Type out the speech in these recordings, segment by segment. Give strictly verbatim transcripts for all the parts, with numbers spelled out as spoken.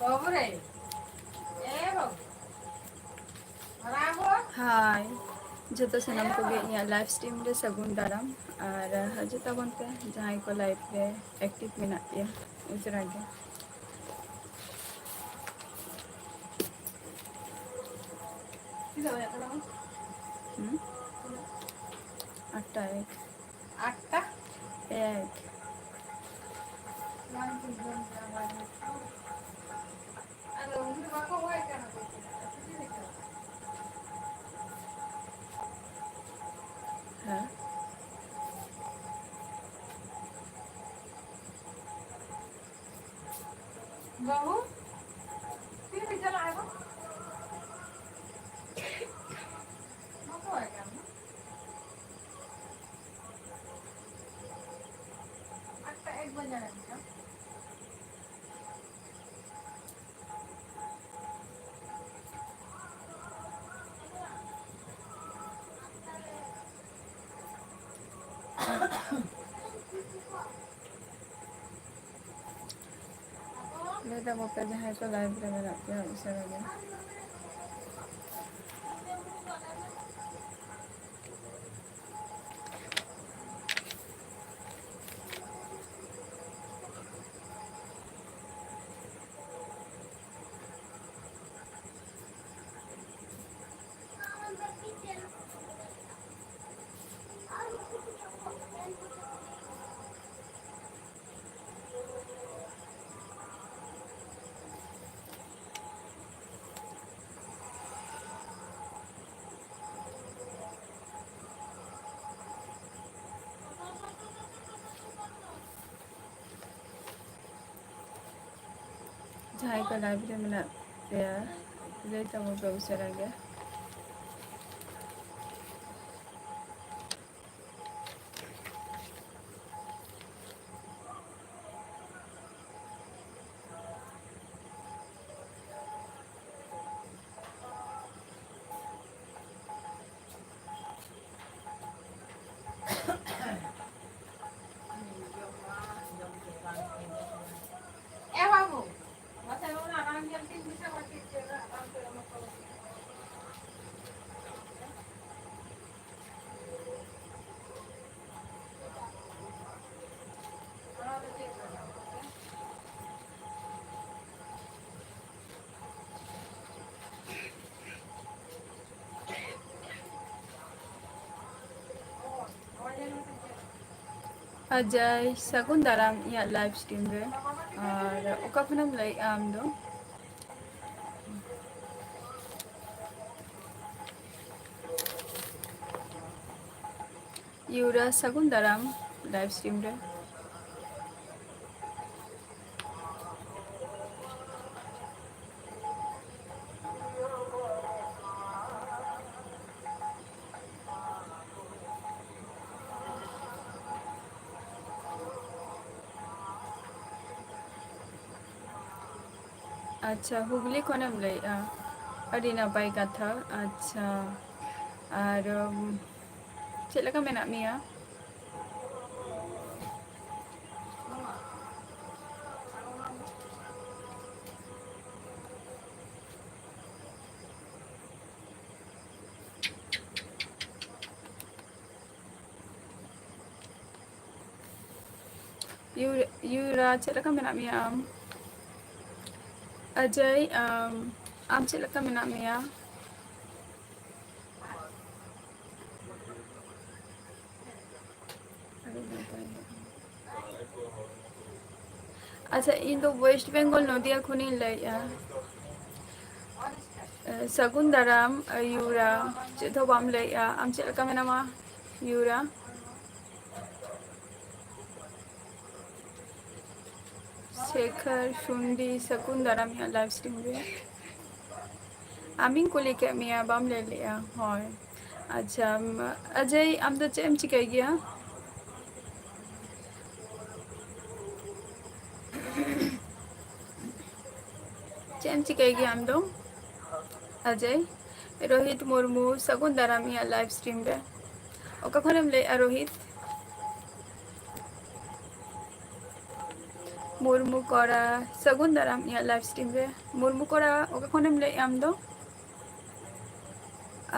ᱵᱟᱹᱵᱩ ᱨᱮ, ᱮ ᱵᱟᱹᱵᱩ, ᱵᱟᱵᱩ᱾ ᱦᱟᱭ, ᱡᱚᱛᱚ ᱥᱟᱱᱟᱢ ᱠᱚᱜᱮ ᱤᱧᱟᱹᱜ live stream ᱨᱮ ᱥᱟᱹᱜᱩᱱ ᱫᱟᱨᱟᱢ᱾ ᱟᱨ ᱦᱤᱡᱩᱜ ᱛᱟᱵᱚᱱ ᱯᱮ, ᱡᱟᱦᱟᱸᱭ ᱠᱚ live ᱨᱮ active ᱢᱮᱱᱟᱜ ᱯᱮᱭᱟ, ᱩᱥᱟᱹᱨᱟ ᱜᱮ᱾ ᱛᱤᱱᱟᱹᱜ ᱵᱟᱡᱟᱜ ᱠᱟᱱᱟ? ᱦᱩᱸ? ᱟᱴᱴᱟ ᱮᱠ᱾ ᱟᱴᱴᱟ? ᱮᱠ᱾ ᱵᱟᱝ ᱴᱷᱤᱠ ᱵᱟᱹᱧ ᱵᱩᱡᱷᱟᱹᱣ ᱫᱟ᱾ ᱟᱫᱚ ᱩᱱᱤ ᱵᱟᱠᱚ ᱦᱚᱦᱚᱭ ᱠᱟᱱᱟ ᱠᱚ᱾ ᱦᱮᱸ? ᱵᱟᱹᱦᱩ, ᱛᱤᱨᱮ ᱪᱟᱞᱟᱜ ᱟᱠᱚ? ᱵᱟᱠᱚ ᱦᱚᱦᱚᱭ ᱠᱟᱱᱟ᱾ ᱟᱴᱴᱟ ᱮᱠ ᱵᱟᱡᱟᱣ ᱮᱱ ᱫᱚ᱾ ᱞᱟᱹᱭ ᱛᱟᱵᱚ ᱯᱮ ᱡᱟᱦᱟᱸᱭ ᱠᱚ live ᱨᱮ ᱢᱮᱱᱟᱜ ᱯᱮᱭᱟ ᱩᱥᱟᱹᱨᱟ ᱜᱮ᱾ ᱡᱟᱦᱟᱸᱭ ᱠᱚ live ᱨᱮ ᱢᱮᱱᱟᱜ ᱯᱮᱭᱟ, ᱞᱟᱹᱭ ᱛᱟᱵᱚᱱ ᱯᱮ ᱩᱥᱟᱹᱨᱟ ᱜᱮ᱾ ᱮ ᱵᱟᱹᱵᱩ, ᱢᱟᱥᱮ ᱱᱚᱣᱟ ᱟᱡᱟᱭ, ᱥᱟᱹᱜᱩᱱ ᱫᱟᱨᱟᱢ ᱤᱧᱟᱹᱜ live stream ᱨᱮ᱾ ᱟᱨ ᱚᱠᱟ ᱠᱷᱚᱱᱮᱢ ᱞᱟᱹᱭᱮᱫᱼᱟ ᱟᱢ ᱫᱚ? ᱭᱩᱨᱟ, ᱥᱟᱹᱜᱩᱱ ᱫᱟᱨᱟᱢ live stream ᱨᱮ᱾ ᱟᱪᱪᱷᱟ, ᱦᱩᱜᱽᱞᱤ ᱠᱷᱚᱱᱮᱢ ᱞᱟᱹᱭᱮᱫᱼᱟ᱾ ᱟᱹᱰᱤ ᱱᱟᱯᱟᱭ ᱠᱟᱛᱷᱟ᱾ ᱟᱪᱪᱷᱟ, ᱟᱨ, ᱩᱢ, ᱪᱮᱫ ᱞᱮᱠᱟ ᱢᱮᱱᱟᱜ ᱢᱮᱭᱟ? ᱭᱩ-, ᱭᱩᱨᱟ, ᱪᱮᱫ ᱞᱮᱠᱟ ᱢᱮᱱᱟᱜ ᱢᱮᱭᱟ ᱟᱢ? ᱚᱡᱚᱭ, ᱟᱢ, ᱟᱢ ᱪᱮᱫ ᱞᱮᱠᱟ ᱢᱮᱱᱟᱜ ᱢᱮᱭᱟ? ᱟᱹᱰᱤ ᱱᱟᱯᱟᱭ᱾ ᱟᱪᱪᱷᱟ, ᱤᱧ ᱫᱚ West Bengal, ᱱᱚᱫᱤᱭᱟ ᱠᱷᱚᱱᱤᱧ ᱞᱟᱹᱭᱮᱫᱼᱟ᱾ ᱮ, ᱥᱟᱹᱜᱩᱱ ᱫᱟᱨᱟᱢ, ᱮ, ᱭᱩᱨᱟ᱾ ᱪᱮᱫ ᱦᱚᱸ ᱵᱟᱢ ᱞᱟᱹᱭᱮᱫᱼᱟ᱾ ᱟᱢ ᱪᱮᱫ ᱞᱮᱠᱟ ᱢᱮᱱᱟᱢᱟ, ᱭᱩᱨᱟ? ᱥᱮᱠᱷᱚᱨ ᱥᱩᱱᱰᱤ, ᱥᱟᱹᱜᱩᱱ ᱫᱟᱨᱟᱢ ᱤᱧᱟᱹᱜ live stream ᱨᱮ᱾ ᱟᱢᱤᱧ ᱠᱩᱞᱤ ᱠᱮᱫ ᱢᱮᱭᱟ, ᱵᱟᱢ ᱞᱟᱹᱭ ᱞᱮᱜᱼᱟ᱾ ᱦᱳᱭ, ᱟᱪᱪᱷᱟ, ᱟᱢ, ᱚᱡᱚᱭ, ᱟᱢ ᱫᱚ ᱪᱮᱫ ᱮᱢ ᱪᱤᱠᱟᱹᱭ ᱜᱮᱭᱟ? ᱪᱮᱫ ᱮᱢ ᱪᱤᱠᱟᱹᱭ ᱜᱮᱭᱟ ᱟᱢ ᱫᱚ, ᱚᱡᱚᱭ? ᱨᱳᱦᱤᱛ ᱢᱩᱨᱢᱩ, ᱥᱟᱹᱜᱩᱱ ᱫᱟᱨᱟᱢ ᱤᱧᱟᱹᱜ live stream ᱨᱮ᱾ ᱚᱠᱟ ᱠᱷᱚᱱᱮᱢ ᱞᱟᱹᱭᱮᱫᱼᱟ, ᱨᱳᱦᱤᱛ? ᱢᱩᱨᱢᱩ ᱠᱚᱲᱟ, ᱥᱟᱹᱜᱩᱱ ᱫᱟᱨᱟᱢ ᱤᱧᱟᱹᱜ live stream ᱨᱮ᱾ ᱢᱩᱨᱢᱩ ᱠᱚᱲᱟ, ᱚᱠᱟ ᱠᱷᱚᱱᱮᱢ ᱞᱟᱹᱭᱮᱫᱼᱟ ᱟᱢ ᱫᱚ?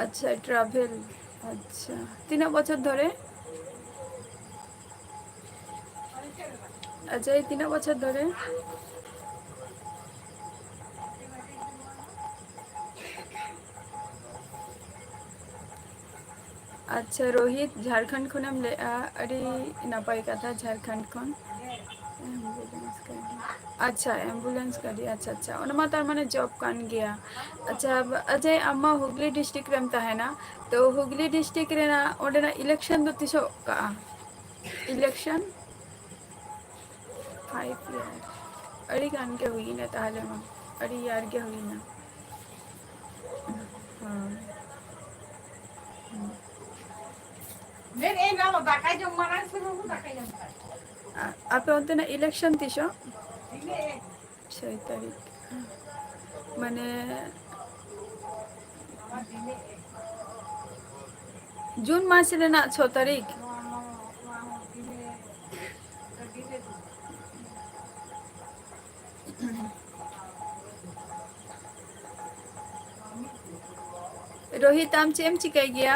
ᱟᱪᱪᱷᱟ, travel᱾ ᱟᱪᱪᱷᱟ, ᱛᱤᱱᱟᱹᱜ ᱵᱚᱪᱷᱚᱨ ᱫᱷᱚᱨᱮ? ᱚᱡᱚᱭ, ᱛᱤᱱᱟᱹᱜ ᱵᱚᱪᱷᱚᱨ ᱫᱷᱚᱨᱮ? ᱟᱪᱪᱷᱟ, ᱨᱳᱦᱤᱛ, ᱡᱷᱟᱲᱠᱷᱚᱸᱰ ᱠᱷᱚᱱᱮᱢ ᱞᱟᱹᱭᱮᱜᱼᱟ, ᱟᱹᱰᱤ ᱱᱟᱯᱟᱭ ᱠᱟᱛᱷᱟ, ᱡᱷᱟᱲᱠᱷᱚᱸᱰ ᱠᱷᱚᱱ᱾ Ambulance ᱜᱟᱹᱰᱤ, ᱟᱪᱪᱷᱟ, ambulance ᱜᱟᱹᱰᱤ, ᱟᱪᱪᱷᱟ, ᱟᱪᱪᱷᱟ, ᱚᱱᱟ ᱢᱟ ᱛᱟᱨ ᱢᱟᱱᱮ job ᱠᱟᱱ ᱜᱮᱭᱟ᱾ ᱟᱪᱪᱷᱟ, ᱟᱡᱚᱭ, ᱟᱢ ᱢᱟ ᱦᱩᱜᱽᱞᱤ district ᱨᱮᱢ ᱛᱟᱦᱮᱱᱟ, ᱛᱚ ᱦᱩᱜᱽᱞᱤ district ᱨᱮᱱᱟᱜ ᱚᱸᱰᱮᱱᱟᱜ election ᱫᱚ ᱛᱤᱥᱚᱜ ᱠᱟᱜᱼᱟ? Election? Five year. ᱟᱹᱰᱤ ᱜᱟᱱ ᱜᱮ ᱦᱩᱭᱱᱟ ᱛᱟᱦᱞᱮ ᱢᱟ, ᱟᱹᱰᱤ year ᱜᱮ ᱦᱩᱭᱱᱟ᱾ ᱦᱮᱸ᱾ ᱢᱮᱱᱮᱫ ᱟᱹᱧ, ᱱᱚᱣᱟ ᱫᱟᱠᱟ ᱡᱚᱢ ᱢᱟᱲᱟᱝ ᱥᱮ ᱵᱟᱹᱵᱩ, ᱫᱟᱠᱟ ᱡᱚᱢ ᱢᱟᱲᱟᱝ? ᱟ-, ᱟᱯᱮ ᱚᱱᱛᱮᱱᱟᱜ election ᱛᱤᱥᱚᱜ? ᱛᱤᱱᱟᱹᱜ? ᱪᱷᱚᱭ ᱛᱟᱹᱨᱤᱠᱷ᱾ ᱢᱟᱱᱮ ᱱᱚᱣᱟ ᱛᱤᱱᱟᱹᱜ? ᱡᱩᱱ ᱢᱟᱥ ᱨᱮᱱᱟᱜ ᱪᱷᱚ ᱛᱟᱹᱨᱤᱠᱷ᱾ ᱱᱚᱣᱟ, ᱱᱚᱣᱟ, ᱱᱚᱣᱟ ᱦᱚᱸ ᱛᱤᱱᱟᱹᱜ? ᱨᱳᱦᱤᱛ, ᱟᱢ ᱪᱮᱫ ᱮᱢ ᱪᱤᱠᱟᱹᱭ ᱜᱮᱭᱟ?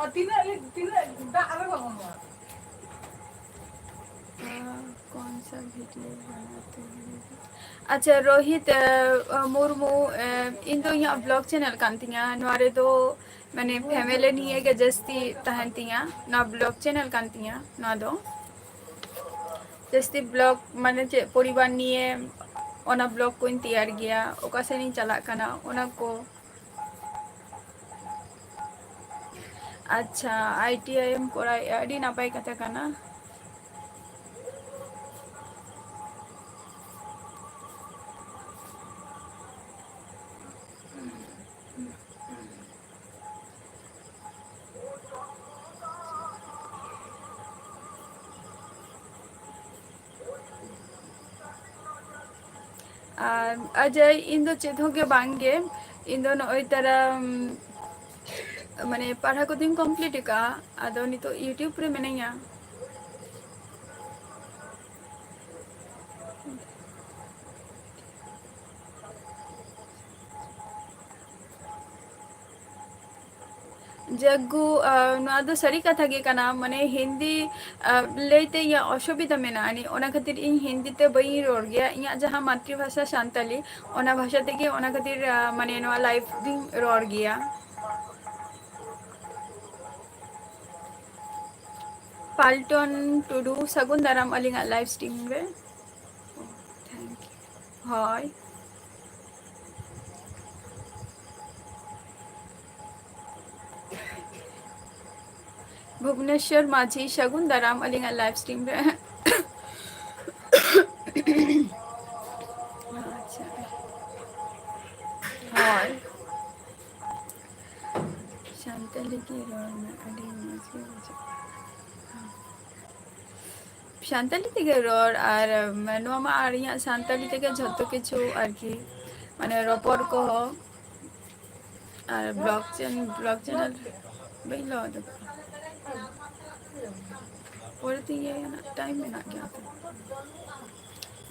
ᱚ, ᱛᱤᱱᱟᱹᱜ ᱞᱤ-, ᱛᱤᱱᱟᱹᱜ ᱫᱟᱜ ᱨᱮ ᱵᱟᱵᱚᱱ ᱱᱚᱣᱟ? ᱠᱚᱱ ᱥᱟ ᱵᱷᱤᱰᱤᱭᱳ ᱵᱟᱱᱟᱛᱮ ᱦᱩᱭ? ᱟᱪᱪᱷᱟ, ᱨᱳᱦᱤᱛ, ᱮ, ᱢᱩᱨᱢᱩ, ᱮ, ᱤᱧ ᱫᱚ ᱤᱧᱟᱹᱜ vlog channel ᱠᱟᱱ ᱛᱤᱧᱟ᱾ ᱱᱚᱣᱟ ᱨᱮᱫᱚ ᱢᱟᱱᱮ family ᱱᱤᱭᱮ ᱜᱮ ᱡᱟᱹᱥᱛᱤ ᱛᱟᱦᱮᱱ ᱛᱤᱧᱟ᱾ ᱱᱚᱣᱟ vlog channel ᱠᱟᱱ ᱛᱤᱧᱟ ᱱᱚᱣᱟ ᱫᱚ᱾ ᱡᱟᱹᱥᱛᱤ vlog ᱢᱟᱱᱮ ᱪᱮᱫ ᱯᱚᱨᱤᱵᱟᱨ ᱱᱤᱭᱮ ᱚᱱᱟ vlog ᱠᱚᱧ ᱛᱮᱭᱟᱨ ᱜᱮᱭᱟ, ᱚᱠᱟ ᱥᱮᱫ ᱤᱧ ᱪᱟᱞᱟᱜ ᱠᱟᱱᱟ ᱚᱱᱟ ᱠᱚ᱾ ᱟᱪᱪᱷᱟ, ᱟᱭ ᱴᱤ ᱟᱭ ᱮᱢ ᱠᱚᱨᱟᱣᱮᱫᱼᱟ, ᱟᱹᱰᱤ ᱱᱟᱯᱟᱭ ᱠᱟᱛᱷᱟ ᱠᱟᱱᱟ᱾ ᱟᱨ ᱚᱡᱚᱭ, ᱤᱧ ᱫᱚ ᱪᱮᱫ ᱦᱚᱸ ᱜᱮ ᱵᱟᱝ ᱜᱮ, ᱤᱧ ᱫᱚ ᱱᱚᱜᱼᱚᱭ ᱛᱟᱨᱟ, ᱩᱢ, ᱢᱟᱱᱮ ᱯᱟᱲᱦᱟᱣ ᱠᱚᱫᱚᱧ complete ᱟᱠᱟᱫᱼᱟ, ᱟᱫᱚ ᱱᱤᱛᱚᱜ YouTube ᱨᱮ ᱢᱤᱱᱟᱹᱧᱟ᱾ ᱡᱟᱜᱜᱩ, ᱟᱸ, ᱱᱚᱣᱟ ᱫᱚ ᱥᱟᱹᱨᱤ ᱠᱟᱛᱷᱟ ᱜᱮ ᱠᱟᱱᱟ, ᱢᱟᱱᱮ ᱦᱤᱱᱫᱤ, ᱟᱸ, ᱞᱟᱹᱭᱛᱮ ᱤᱧᱟᱹᱜ ᱚᱥᱩᱵᱤᱫᱷᱟ ᱢᱮᱱᱟᱜᱼᱟ, ᱟᱹᱱᱤᱡ ᱚᱱᱟ ᱠᱷᱟᱹᱛᱤᱨ ᱤᱧ ᱦᱤᱱᱫᱤ ᱛᱮ ᱵᱟᱹᱧ ᱨᱚᱲ ᱜᱮᱭᱟ᱾ ᱤᱧᱟᱹᱜ ᱡᱟᱦᱟᱸ ᱢᱟᱛᱨᱤ ᱵᱷᱟᱥᱟ ᱥᱟᱱᱛᱟᱞᱤ, ᱚᱱᱟ ᱵᱷᱟᱥᱟ ᱛᱮᱜᱮ, ᱚᱱᱟ ᱠᱷᱟᱹᱛᱤᱨ, ᱟᱸ, ᱢᱟᱱᱮ ᱱᱚᱣᱟ live ᱫᱩᱧ ᱨᱚᱲ ᱜᱮᱭᱟ᱾ ᱯᱟᱞᱴᱚᱱ ᱴᱩᱰᱩ, ᱥᱟᱹᱜᱩᱱ ᱫᱟᱨᱟᱢ ᱟᱹᱞᱤᱧᱟᱜ live stream ᱨᱮ᱾ Thank you. ᱦᱳᱭ᱾ ᱵᱷᱩᱵᱽᱱᱮᱥᱣᱚᱨ ᱢᱟᱹᱡᱷᱤ, ᱥᱟᱹᱜᱩᱱ ᱫᱟᱨᱟᱢ ᱟᱹᱞᱤᱧᱟᱜ live stream ᱨᱮ᱾ ᱟᱪᱪᱷᱟ᱾ ᱦᱳᱭ᱾ ᱥᱟᱱᱛᱟᱞᱤ ᱜᱮ ᱨᱚᱲ ᱢᱮ, ᱟᱹᱰᱤ ᱢᱚᱡᱽ ᱜᱮ ᱵᱩᱡᱷᱟᱹᱜ ᱠᱟᱱᱟ᱾ ᱥᱟᱱᱛᱟᱞᱤ ᱛᱮᱜᱮ ᱨᱚᱲ, ᱟᱨ, ᱩᱢ, ᱱᱚᱣᱟ ᱢᱟ ᱟᱨ ᱤᱧᱟᱹᱜ ᱥᱟᱱᱛᱟᱞᱤ ᱛᱮᱜᱮ ᱡᱷᱚᱛᱚ ᱠᱤᱪᱷᱩ ᱟᱨᱠᱤ, ᱢᱟᱱᱮ ᱨᱚᱯᱚᱲ ᱠᱚᱦᱚᱸ᱾ ᱟᱨ vlog ᱪᱮᱱ-, vlog channel ᱵᱟᱹᱧ ᱞᱚᱦᱚᱫ ᱟᱠᱟᱫᱟ᱾ ᱯᱚᱨᱮᱛᱮ ᱤᱭᱟᱹᱭᱟ ᱱᱟᱜ, time ᱢᱮᱱᱟᱜ ᱜᱮᱭᱟ ᱛᱚ᱾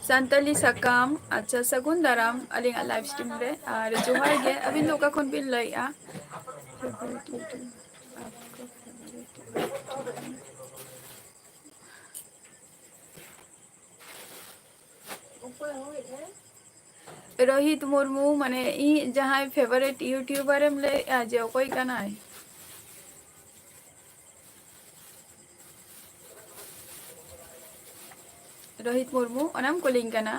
ᱥᱟᱱᱛᱟᱞᱤ ᱥᱟᱠᱟᱢ, ᱟᱪᱪᱷᱟ, ᱥᱟᱹᱜᱩᱱ ᱫᱟᱨᱟᱢ ᱟᱹᱞᱤᱧᱟᱜ live stream ᱨᱮ, ᱟᱨ ᱡᱚᱦᱟᱨ ᱜᱮ᱾ ᱟᱹᱵᱤᱱ ᱫᱚ ᱚᱠᱟ ᱠᱷᱚᱱ ᱵᱤᱱ ᱞᱟᱹᱭᱮᱫᱼᱟ? ᱨᱳᱦᱤᱛ ᱢᱩᱨᱢᱩ, ᱢᱟᱱᱮ ᱤᱧ ᱡᱟᱦᱟᱸᱭ favourite YouTuber ᱮᱢ ᱞᱟᱹᱭᱮᱫᱼᱟ ᱡᱮ ᱚᱠᱚᱭ ᱠᱟᱱᱟᱭ? ᱨᱳᱦᱤᱛ ᱢᱩᱨᱢᱩ, ᱚᱱᱟᱢ ᱠᱩᱞᱤᱧ ᱠᱟᱱᱟ?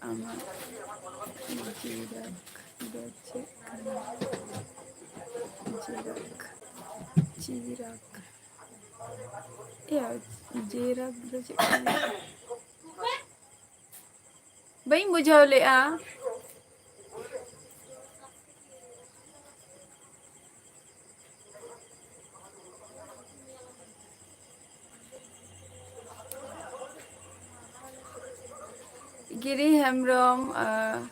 ᱟᱢᱟᱜ ᱡᱤᱨᱟᱠ ᱫᱚ ᱪᱮᱫ ᱠᱟᱱᱟ? ᱡᱤᱨᱟᱠ, ᱡᱤᱨᱟᱠ᱾ ᱮᱭᱟ, ᱡᱤᱨᱟᱠ ᱫᱚ ᱪᱮᱫ ᱠᱟᱱᱟ? ᱵᱟᱹᱧ ᱵᱩᱡᱷᱟᱹᱣ ᱞᱮᱜᱼᱟ᱾ ᱜᱤᱨᱤ ᱦᱮᱢᱵᱨᱚᱢ, ᱟᱸ,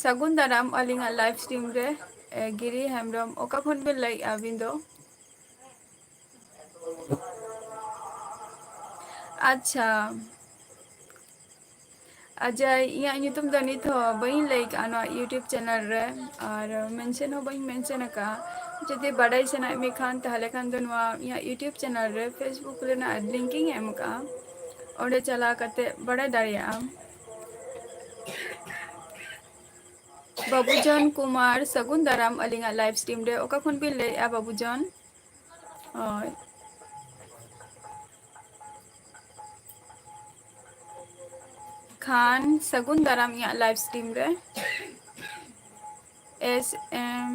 ᱥᱟᱹᱜᱩᱱ ᱫᱟᱨᱟᱢ ᱟᱹᱞᱤᱧᱟᱜ live stream ᱨᱮ᱾ ᱮ, ᱜᱤᱨᱤ ᱦᱮᱢᱵᱨᱚᱢ, ᱚᱠᱟ ᱠᱷᱚᱱ ᱵᱤᱱ ᱞᱟᱹᱭᱮᱫᱼᱟ ᱟᱹᱵᱤᱱ ᱫᱚ? ᱟᱪᱪᱷᱟ, ᱟᱡᱟᱭ, ᱤᱧᱟᱹᱜ ᱧᱩᱛᱩᱢ ᱫᱚ ᱱᱤᱛ ᱦᱚᱸ ᱵᱟᱹᱧ ᱞᱟᱹᱭ ᱠᱟᱜᱼᱟ ᱱᱚᱣᱟ YouTube channel ᱨᱮ, ᱟᱨ mention ᱦᱚᱸ ᱵᱟᱹᱧ mention ᱟᱠᱟᱜᱼᱟ᱾ ᱡᱩᱫᱤ ᱵᱟᱰᱟᱭ ᱥᱟᱱᱟᱭᱮᱫ ᱢᱮ ᱠᱷᱟᱱ, ᱛᱟᱦᱚᱞᱮ ᱠᱷᱟᱱ ᱫᱚ ᱱᱚᱣᱟ ᱤᱧᱟᱹᱜ YouTube channel ᱨᱮ, Facebook ᱨᱮᱱᱟᱜ link ᱤᱧ ᱮᱢ ᱠᱟᱜᱼᱟ, ᱚᱸᱰᱮ ᱪᱟᱞᱟᱣ ᱠᱟᱛᱮ ᱵᱟᱰᱟᱭ ᱫᱟᱲᱮᱭᱟᱜ ᱟᱢ᱾ ᱵᱟᱹᱵᱩᱡᱚᱱ ᱠᱩᱢᱟᱨ, ᱥᱟᱹᱜᱩᱱ ᱫᱟᱨᱟᱢ ᱟᱹᱞᱤᱧᱟᱜ live stream ᱨᱮ᱾ ᱚᱠᱟ ᱠᱷᱚᱱ ᱵᱤᱱ ᱞᱟᱹᱭᱮᱫᱼᱟ ᱵᱟᱹᱵᱩᱡᱚᱱ? ᱦᱳᱭ᱾ ᱠᱷᱟᱱ ᱥᱟᱹᱜᱩᱱ ᱫᱟᱨᱟᱢ ᱤᱧᱟᱹᱜ live stream ᱨᱮ᱾ S M,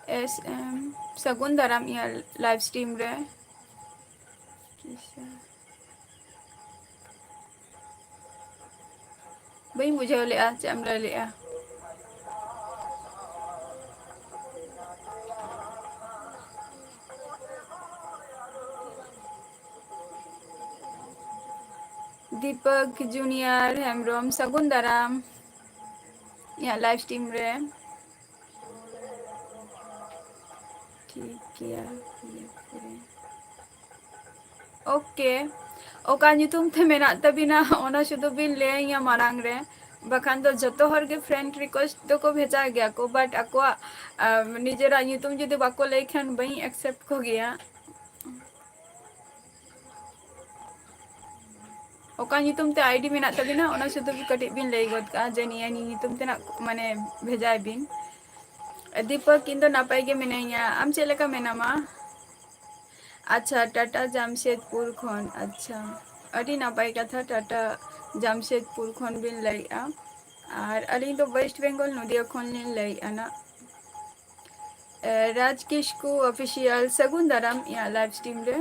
S M, ᱥᱟᱹᱜᱩᱱ ᱫᱟᱨᱟᱢ ᱤᱧᱟᱹᱜ live stream ᱨᱮ᱾ ᱵᱟᱹᱧ ᱵᱩᱡᱷᱟᱹᱣ ᱞᱮᱜᱼᱟ ᱪᱮᱫ ᱮᱢ ᱞᱟᱹᱭ ᱞᱮᱜᱼᱟ᱾ ᱫᱤᱯᱚᱠ ᱡᱩᱱᱤᱭᱟᱨ ᱦᱮᱢᱵᱨᱚᱢ, ᱥᱟᱹᱜᱩᱱ ᱫᱟᱨᱟᱢ ᱤᱧᱟᱹᱜ live stream ᱨᱮ᱾ ᱴᱷᱤᱠ ᱜᱮᱭᱟ, ᱤᱭᱟᱹ ᱠᱚᱨᱮ᱾ OK, ᱚᱠᱟ ᱧᱩᱛᱩᱢ ᱛᱮ ᱢᱮᱱᱟᱜ ᱛᱟᱵᱤᱱᱟ, ᱚᱱᱟ ᱥᱩᱫᱷᱩ ᱵᱤᱱ ᱞᱟᱹᱭᱟᱹᱧᱟ ᱢᱟᱲᱟᱝ ᱨᱮ, ᱵᱟᱠᱷᱟᱱ ᱫᱚ ᱡᱚᱛᱚ ᱦᱚᱲ ᱜᱮ friend request ᱫᱚᱠᱚ ᱵᱷᱮᱡᱟ ᱜᱮᱭᱟ ᱠᱚ, but ᱟᱠᱚᱣᱟᱜ, ᱟᱢ, ᱱᱤᱡᱮᱨᱟᱜ ᱧᱩᱛᱩᱢ ᱡᱩᱫᱤ ᱵᱟᱠᱚ ᱞᱟᱹᱭ ᱠᱷᱟᱱ ᱵᱟᱹᱧ accept ᱠᱚᱜᱮᱭᱟ᱾ ᱚᱠᱟ ᱧᱩᱛᱩᱢ ᱛᱮ ID ᱢᱮᱱᱟᱜ ᱛᱟᱵᱤᱱᱟ, ᱚᱱᱟ ᱥᱩᱫᱷᱩ ᱠᱟᱹᱴᱤᱡ ᱵᱤᱱ ᱞᱟᱹᱭ ᱜᱚᱫ ᱠᱟᱜᱼᱟ ᱡᱮ ᱱᱤᱭᱟᱹ ᱧᱩᱛᱩᱢ ᱛᱮᱱᱟᱜ, ᱢᱟᱱᱮ, ᱵᱷᱮᱡᱟᱭ ᱵᱤᱱ᱾ ᱫᱤᱯᱚᱠ, ᱤᱧ ᱫᱚ ᱱᱟᱯᱟᱭ ᱜᱮ ᱢᱤᱱᱟᱹᱧᱟ, ᱟᱢ ᱪᱮᱫ ᱞᱮᱠᱟ ᱢᱮᱱᱟᱢᱟ? ᱟᱪᱪᱷᱟ, ᱴᱟᱴᱟ ᱡᱟᱢᱥᱮᱫᱽᱯᱩᱨ ᱠᱷᱚᱱ᱾ ᱟᱪᱪᱷᱟ, ᱟᱹᱰᱤ ᱱᱟᱯᱟᱭ ᱠᱟᱛᱷᱟ, ᱴᱟᱴᱟ ᱡᱟᱢᱥᱮᱫᱽᱯᱩᱨ ᱠᱷᱚᱱ ᱵᱤᱱ ᱞᱟᱹᱭᱮᱜᱼᱟ᱾ ᱟᱨ ᱟᱹᱞᱤᱧ ᱫᱚ West Bengal, ᱱᱚᱫᱤᱭᱟ ᱠᱷᱚᱱ ᱞᱤᱧ ᱞᱟᱹᱭᱮᱜᱼᱟ ᱱᱟᱜ᱾ ᱮ, ᱨᱟᱡᱽ ᱠᱤᱥᱠᱩ Official, ᱥᱟᱹᱜᱩᱱ ᱫᱟᱨᱟᱢ ᱤᱧᱟᱹᱜ live stream ᱨᱮ᱾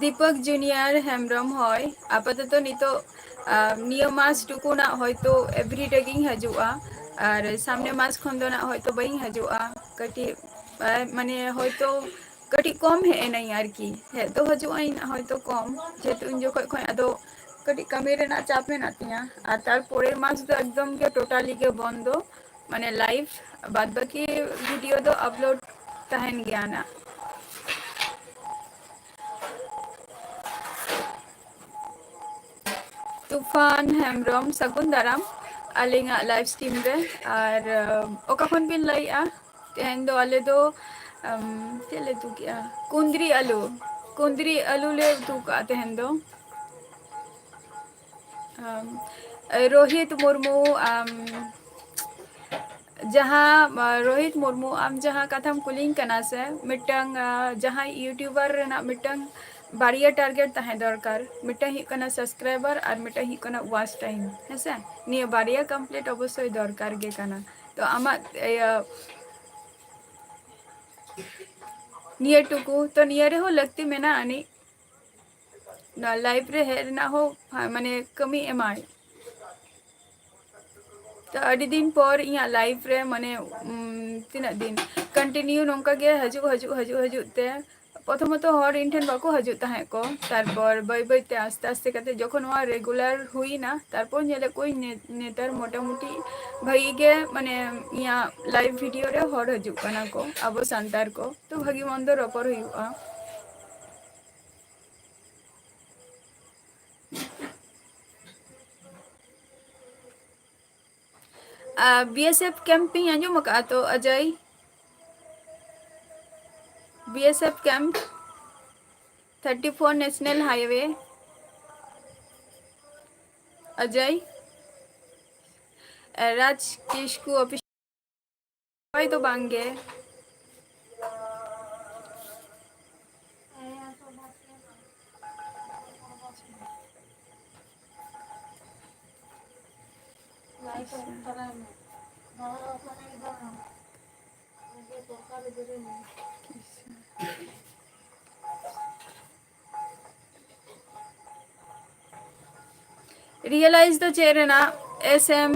ᱫᱤᱯᱚᱠ ᱡᱩᱱᱤᱭᱟᱨ ᱦᱮᱢᱵᱨᱚᱢ, ᱦᱳᱭ, ᱟᱯᱟᱛᱚᱛᱚ ᱱᱤᱛᱚᱜ, ᱟ, ᱱᱤᱭᱟᱹ ᱢᱟᱥ ᱴᱩᱠᱩ ᱱᱟᱜ ᱦᱚᱭᱛᱳ everyday ᱜᱤᱧ ᱦᱤᱡᱩᱜᱼᱟ, ᱟᱨ ᱥᱟᱢᱱᱮ ᱢᱟᱥ ᱠᱷᱚᱱ ᱫᱚ ᱱᱟᱜ ᱦᱚᱭᱛᱳ ᱵᱟᱹᱧ ᱦᱤᱡᱩᱜᱼᱟ᱾ ᱠᱟᱹᱴᱤᱡ, ᱟ, ᱢᱟᱱᱮ, ᱦᱚᱭᱛᱳ ᱠᱟᱹᱴᱤᱡ ᱠᱚᱢ ᱦᱮᱡ ᱮᱱᱟᱹᱧ ᱟᱨᱠᱤ, ᱦᱮᱡ ᱫᱚ ᱦᱤᱡᱩᱜ ᱟᱹᱧ ᱦᱚᱭᱛᱳ ᱠᱚᱢ, ᱡᱮᱦᱮᱛᱩ ᱩᱱ ᱡᱚᱠᱷᱚᱡ ᱠᱷᱚᱱ ᱟᱫᱚ ᱠᱟᱹᱴᱤᱡ ᱠᱟᱹᱢᱤ ᱨᱮᱱᱟᱜ ᱪᱟᱯ ᱢᱮᱱᱟᱜ ᱛᱤᱧᱟᱹ, ᱟᱨ ᱛᱟᱨᱯᱚᱨᱮᱨ ᱢᱟᱥ ᱫᱚ ᱮᱠᱫᱚᱢ ᱜᱮ totally ᱜᱮ ᱵᱚᱱᱫᱚ, ᱢᱟᱱᱮ live, ᱵᱟᱫ ᱵᱟᱹᱠᱤ video ᱫᱚ upload ᱛᱟᱦᱮᱱ ᱜᱮᱭᱟ ᱱᱟᱜ᱾ ᱛᱩᱯᱷᱟᱱ ᱦᱮᱢᱵᱨᱚᱢ, ᱥᱟᱹᱜᱩᱱ ᱫᱟᱨᱟᱢ ᱟᱹᱞᱤᱧᱟᱜ live stream ᱨᱮ᱾ ᱟᱨ ᱚᱠᱟ ᱠᱷᱚᱱ ᱵᱤᱱ ᱞᱟᱹᱭᱮᱜᱼᱟ? ᱛᱮᱦᱮᱧ ᱫᱚ ᱟᱞᱮ ᱫᱚ ᱛᱮᱦᱮᱧ ᱫᱚ ᱟᱞᱮ ᱫᱚ ᱪᱮᱫ ᱞᱮ ᱩᱛᱩ ᱠᱮᱜᱼᱟ? ᱠᱩᱸᱫᱽᱨᱤ ᱟᱹᱞᱩ᱾ ᱠᱩᱸᱫᱽᱨᱤ ᱟᱹᱞᱩ ᱞᱮ ᱩᱛᱩ ᱠᱟᱜᱼᱟ ᱛᱮᱦᱮᱧ ᱫᱚ᱾ ᱟᱢ, ᱨᱳᱦᱤᱛ ᱢᱩᱨᱢᱩ, ᱟᱢ, ᱡᱟᱦᱟᱸ, ᱟ, ᱨᱳᱦᱤᱛ ᱢᱩᱨᱢᱩ, ᱟᱢ ᱡᱟᱦᱟᱸ ᱠᱟᱛᱷᱟᱢ ᱠᱩᱞᱤᱧ ᱠᱟᱱᱟ ᱥᱮ, ᱢᱤᱫᱴᱟᱝ, ᱟ, ᱡᱟᱦᱟᱸᱭ YouTuber ᱨᱮᱱᱟᱜ ᱢᱤᱫᱴᱟᱝ ᱵᱟᱨᱭᱟ target ᱛᱟᱦᱮᱸ ᱫᱚᱨᱠᱟᱨ, ᱢᱤᱫᱴᱟᱝ ᱦᱩᱭᱩᱜ ᱠᱟᱱᱟ subscriber ᱟᱨ ᱢᱤᱫᱴᱟᱝ ᱦᱩᱭᱩᱜ ᱠᱟᱱᱟ watch time, ᱦᱮᱸᱥᱮ? ᱱᱤᱭᱟᱹ ᱵᱟᱨᱭᱟ complete ᱚᱵᱚᱥᱥᱳᱭ ᱫᱚᱨᱠᱟᱨ ᱜᱮ ᱠᱟᱱᱟ᱾ ᱛᱚ ᱟᱢᱟᱜ, ᱤᱭᱟᱹ, ᱱᱤᱭᱟᱹ ᱴᱩᱠᱩ, ᱛᱚ ᱱᱤᱭᱟᱹ ᱨᱮᱦᱚᱸ ᱞᱟᱹᱠᱛᱤ ᱢᱮᱱᱟᱜ ᱟᱹᱱᱤᱡ᱾ ᱱᱚᱣᱟ live ᱨᱮ ᱦᱮᱡ ᱨᱮᱱᱟᱜ ᱦᱚᱸ, ᱢᱟᱱᱮ, ᱠᱟᱹᱢᱤ ᱮᱢᱟᱭ᱾ ᱛᱚ ᱟᱹᱰᱤ ᱫᱤᱱ ᱯᱚᱨ ᱤᱧᱟᱹᱜ live ᱨᱮ, ᱢᱟᱱᱮ, ᱩᱢ, ᱛᱤᱱᱟᱹᱜ ᱫᱤᱱ continue ᱱᱚᱝᱠᱟ ᱜᱮ ᱦᱤᱡᱩᱜ, ᱦᱤᱡᱩᱜ, ᱦᱤᱡᱩᱜ, ᱦᱤᱡᱩᱜ ᱛᱮ, ᱯᱨᱚᱛᱷᱚᱢᱚᱛᱚ ᱦᱚᱲ ᱤᱧ ᱴᱷᱮᱱ ᱵᱟᱠᱚ ᱦᱤᱡᱩᱜ ᱛᱟᱦᱮᱸᱫ ᱠᱚ, ᱛᱟᱨᱯᱚᱨ ᱵᱟᱹᱭ ᱵᱟᱹᱭ ᱛᱮ ᱟᱥᱛᱮ ᱟᱥᱛᱮ ᱠᱟᱛᱮ ᱡᱚᱠᱷᱚᱱ ᱱᱚᱣᱟ regular ᱦᱩᱭᱱᱟ, ᱛᱟᱨᱯᱚᱨ ᱧᱮᱞᱮᱫ ᱠᱚᱣᱟᱧ ᱱᱮ-, ᱱᱮᱛᱟᱨ ᱢᱚᱴᱟᱢᱩᱴᱤ ᱵᱷᱟᱹᱜᱤ ᱜᱮ, ᱢᱟᱱᱮ, ᱤᱧᱟᱹᱜ live video ᱨᱮ ᱦᱚᱲ ᱦᱤᱡᱩᱜ ᱠᱟᱱᱟ ᱠᱚ, ᱟᱵᱚ ᱥᱟᱱᱛᱟᱲ ᱠᱚ᱾ ᱛᱚ ᱵᱷᱟᱹᱜᱤ ᱢᱚᱱᱫᱚ ᱨᱚᱯᱚᱲ ᱦᱩᱭᱩᱜᱼᱟ᱾ ᱟᱨ BSF camp ᱤᱧ ᱟᱸᱡᱚᱢ ᱟᱠᱟᱫᱼᱟ ᱛᱚ, ᱚᱡᱚᱭ? BSF camp, thirty four National Highway, ᱚᱡᱚᱭ? ᱨᱟᱡᱽ ᱠᱤᱥᱠᱩ official ᱚᱠᱚᱭ ᱫᱚ ᱵᱟᱝ ᱜᱮ᱾ Realize ᱫᱚ ᱪᱮᱫ ᱨᱮᱱᱟᱜ? SM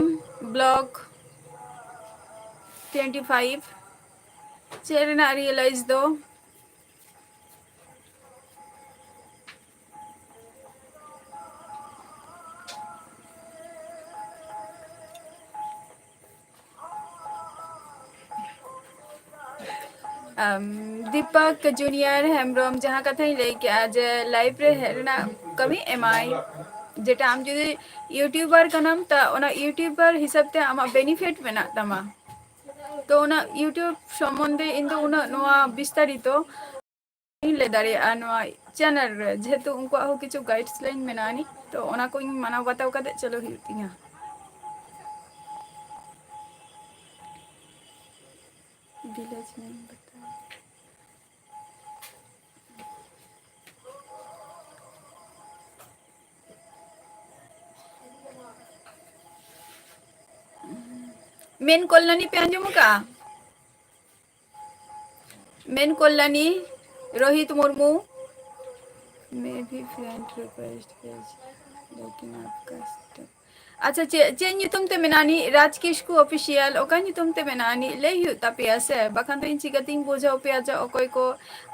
block twenty five, ᱪᱮᱫ ᱨᱮᱱᱟᱜ realize ᱫᱚ? ᱟᱢ, ᱫᱤᱯᱚᱠ ᱡᱩᱱᱤᱭᱟᱨ ᱦᱮᱢᱵᱨᱚᱢ, ᱡᱟᱦᱟᱸ ᱠᱟᱛᱷᱟᱧ ᱞᱟᱹᱭ ᱠᱮᱜᱼᱟ ᱡᱮ live ᱨᱮ ᱦᱮᱡ ᱨᱮᱱᱟᱜ ᱠᱟᱹᱢᱤ ᱮᱢᱟᱭ, ᱡᱮᱴᱟ ᱟᱢ ᱡᱩᱫᱤ YouTuber ᱠᱟᱱᱟᱢ, ᱛᱟ ᱚᱱᱟ YouTuber ᱦᱤᱥᱟᱹᱵ ᱛᱮ ᱟᱢᱟᱜ benefit ᱢᱮᱱᱟᱜ ᱛᱟᱢᱟ᱾ ᱛᱚ ᱚᱱᱟ YouTube ᱥᱚᱢᱵᱚᱱᱫᱷᱮ ᱤᱧ ᱫᱚ ᱩᱱᱟᱹᱜ ᱱᱚᱣᱟ ᱵᱤᱥᱛᱟᱨᱤᱛᱚ ᱤᱧ ᱞᱟᱹᱭ ᱫᱟᱲᱮᱭᱟᱜᱼᱟ ᱱᱚᱣᱟ channel ᱨᱮ, ᱡᱮᱦᱮᱛᱩ ᱩᱱᱠᱩᱣᱟᱜ ᱦᱚᱸ ᱠᱤᱪᱷᱩ guidelines ᱢᱮᱱᱟᱜᱼᱟ ᱟᱹᱱᱤᱡ, ᱛᱚ ᱚᱱᱟ ᱠᱚᱧ ᱢᱟᱱᱟᱣ ᱵᱟᱛᱟᱣ ᱠᱟᱛᱮ ᱪᱟᱞᱟᱣ ᱦᱩᱭᱩᱜ ᱛᱤᱧᱟ᱾ Village name ᱵᱟᱛᱟᱣ᱾ ᱢᱮᱱ ᱠᱚᱞᱞᱟᱱᱤ ᱯᱮ ᱟᱸᱡᱚᱢ ᱟᱠᱟᱫᱼᱟ? ᱢᱮᱱ Kalyani, Rohit Murmu. Maybe friend request page, ᱞᱮᱠᱤᱱ ᱟᱯᱠᱟ step. ᱟᱪᱪᱷᱟ, ᱪᱮᱫ, ᱪᱮᱫ ᱧᱩᱛᱩᱢ ᱛᱮ ᱢᱮᱱᱟᱜᱼᱟ ᱱᱤ? ᱨᱟᱡᱽ ᱠᱤᱥᱠᱩ Official, ᱚᱠᱟ ᱧᱩᱛᱩᱢ ᱛᱮ ᱢᱮᱱᱟᱜᱼᱟ ᱱᱤ? ᱞᱟᱹᱭ ᱦᱩᱭᱩᱜ ᱛᱟᱯᱮᱭᱟ ᱥᱮ, ᱵᱟᱠᱷᱟᱱ ᱫᱚ ᱤᱧ ᱪᱤᱠᱟᱹᱛᱤᱧ ᱵᱩᱡᱷᱟᱹᱣ ᱯᱮᱭᱟ ᱡᱮ ᱚᱠᱚᱭ ᱠᱚ?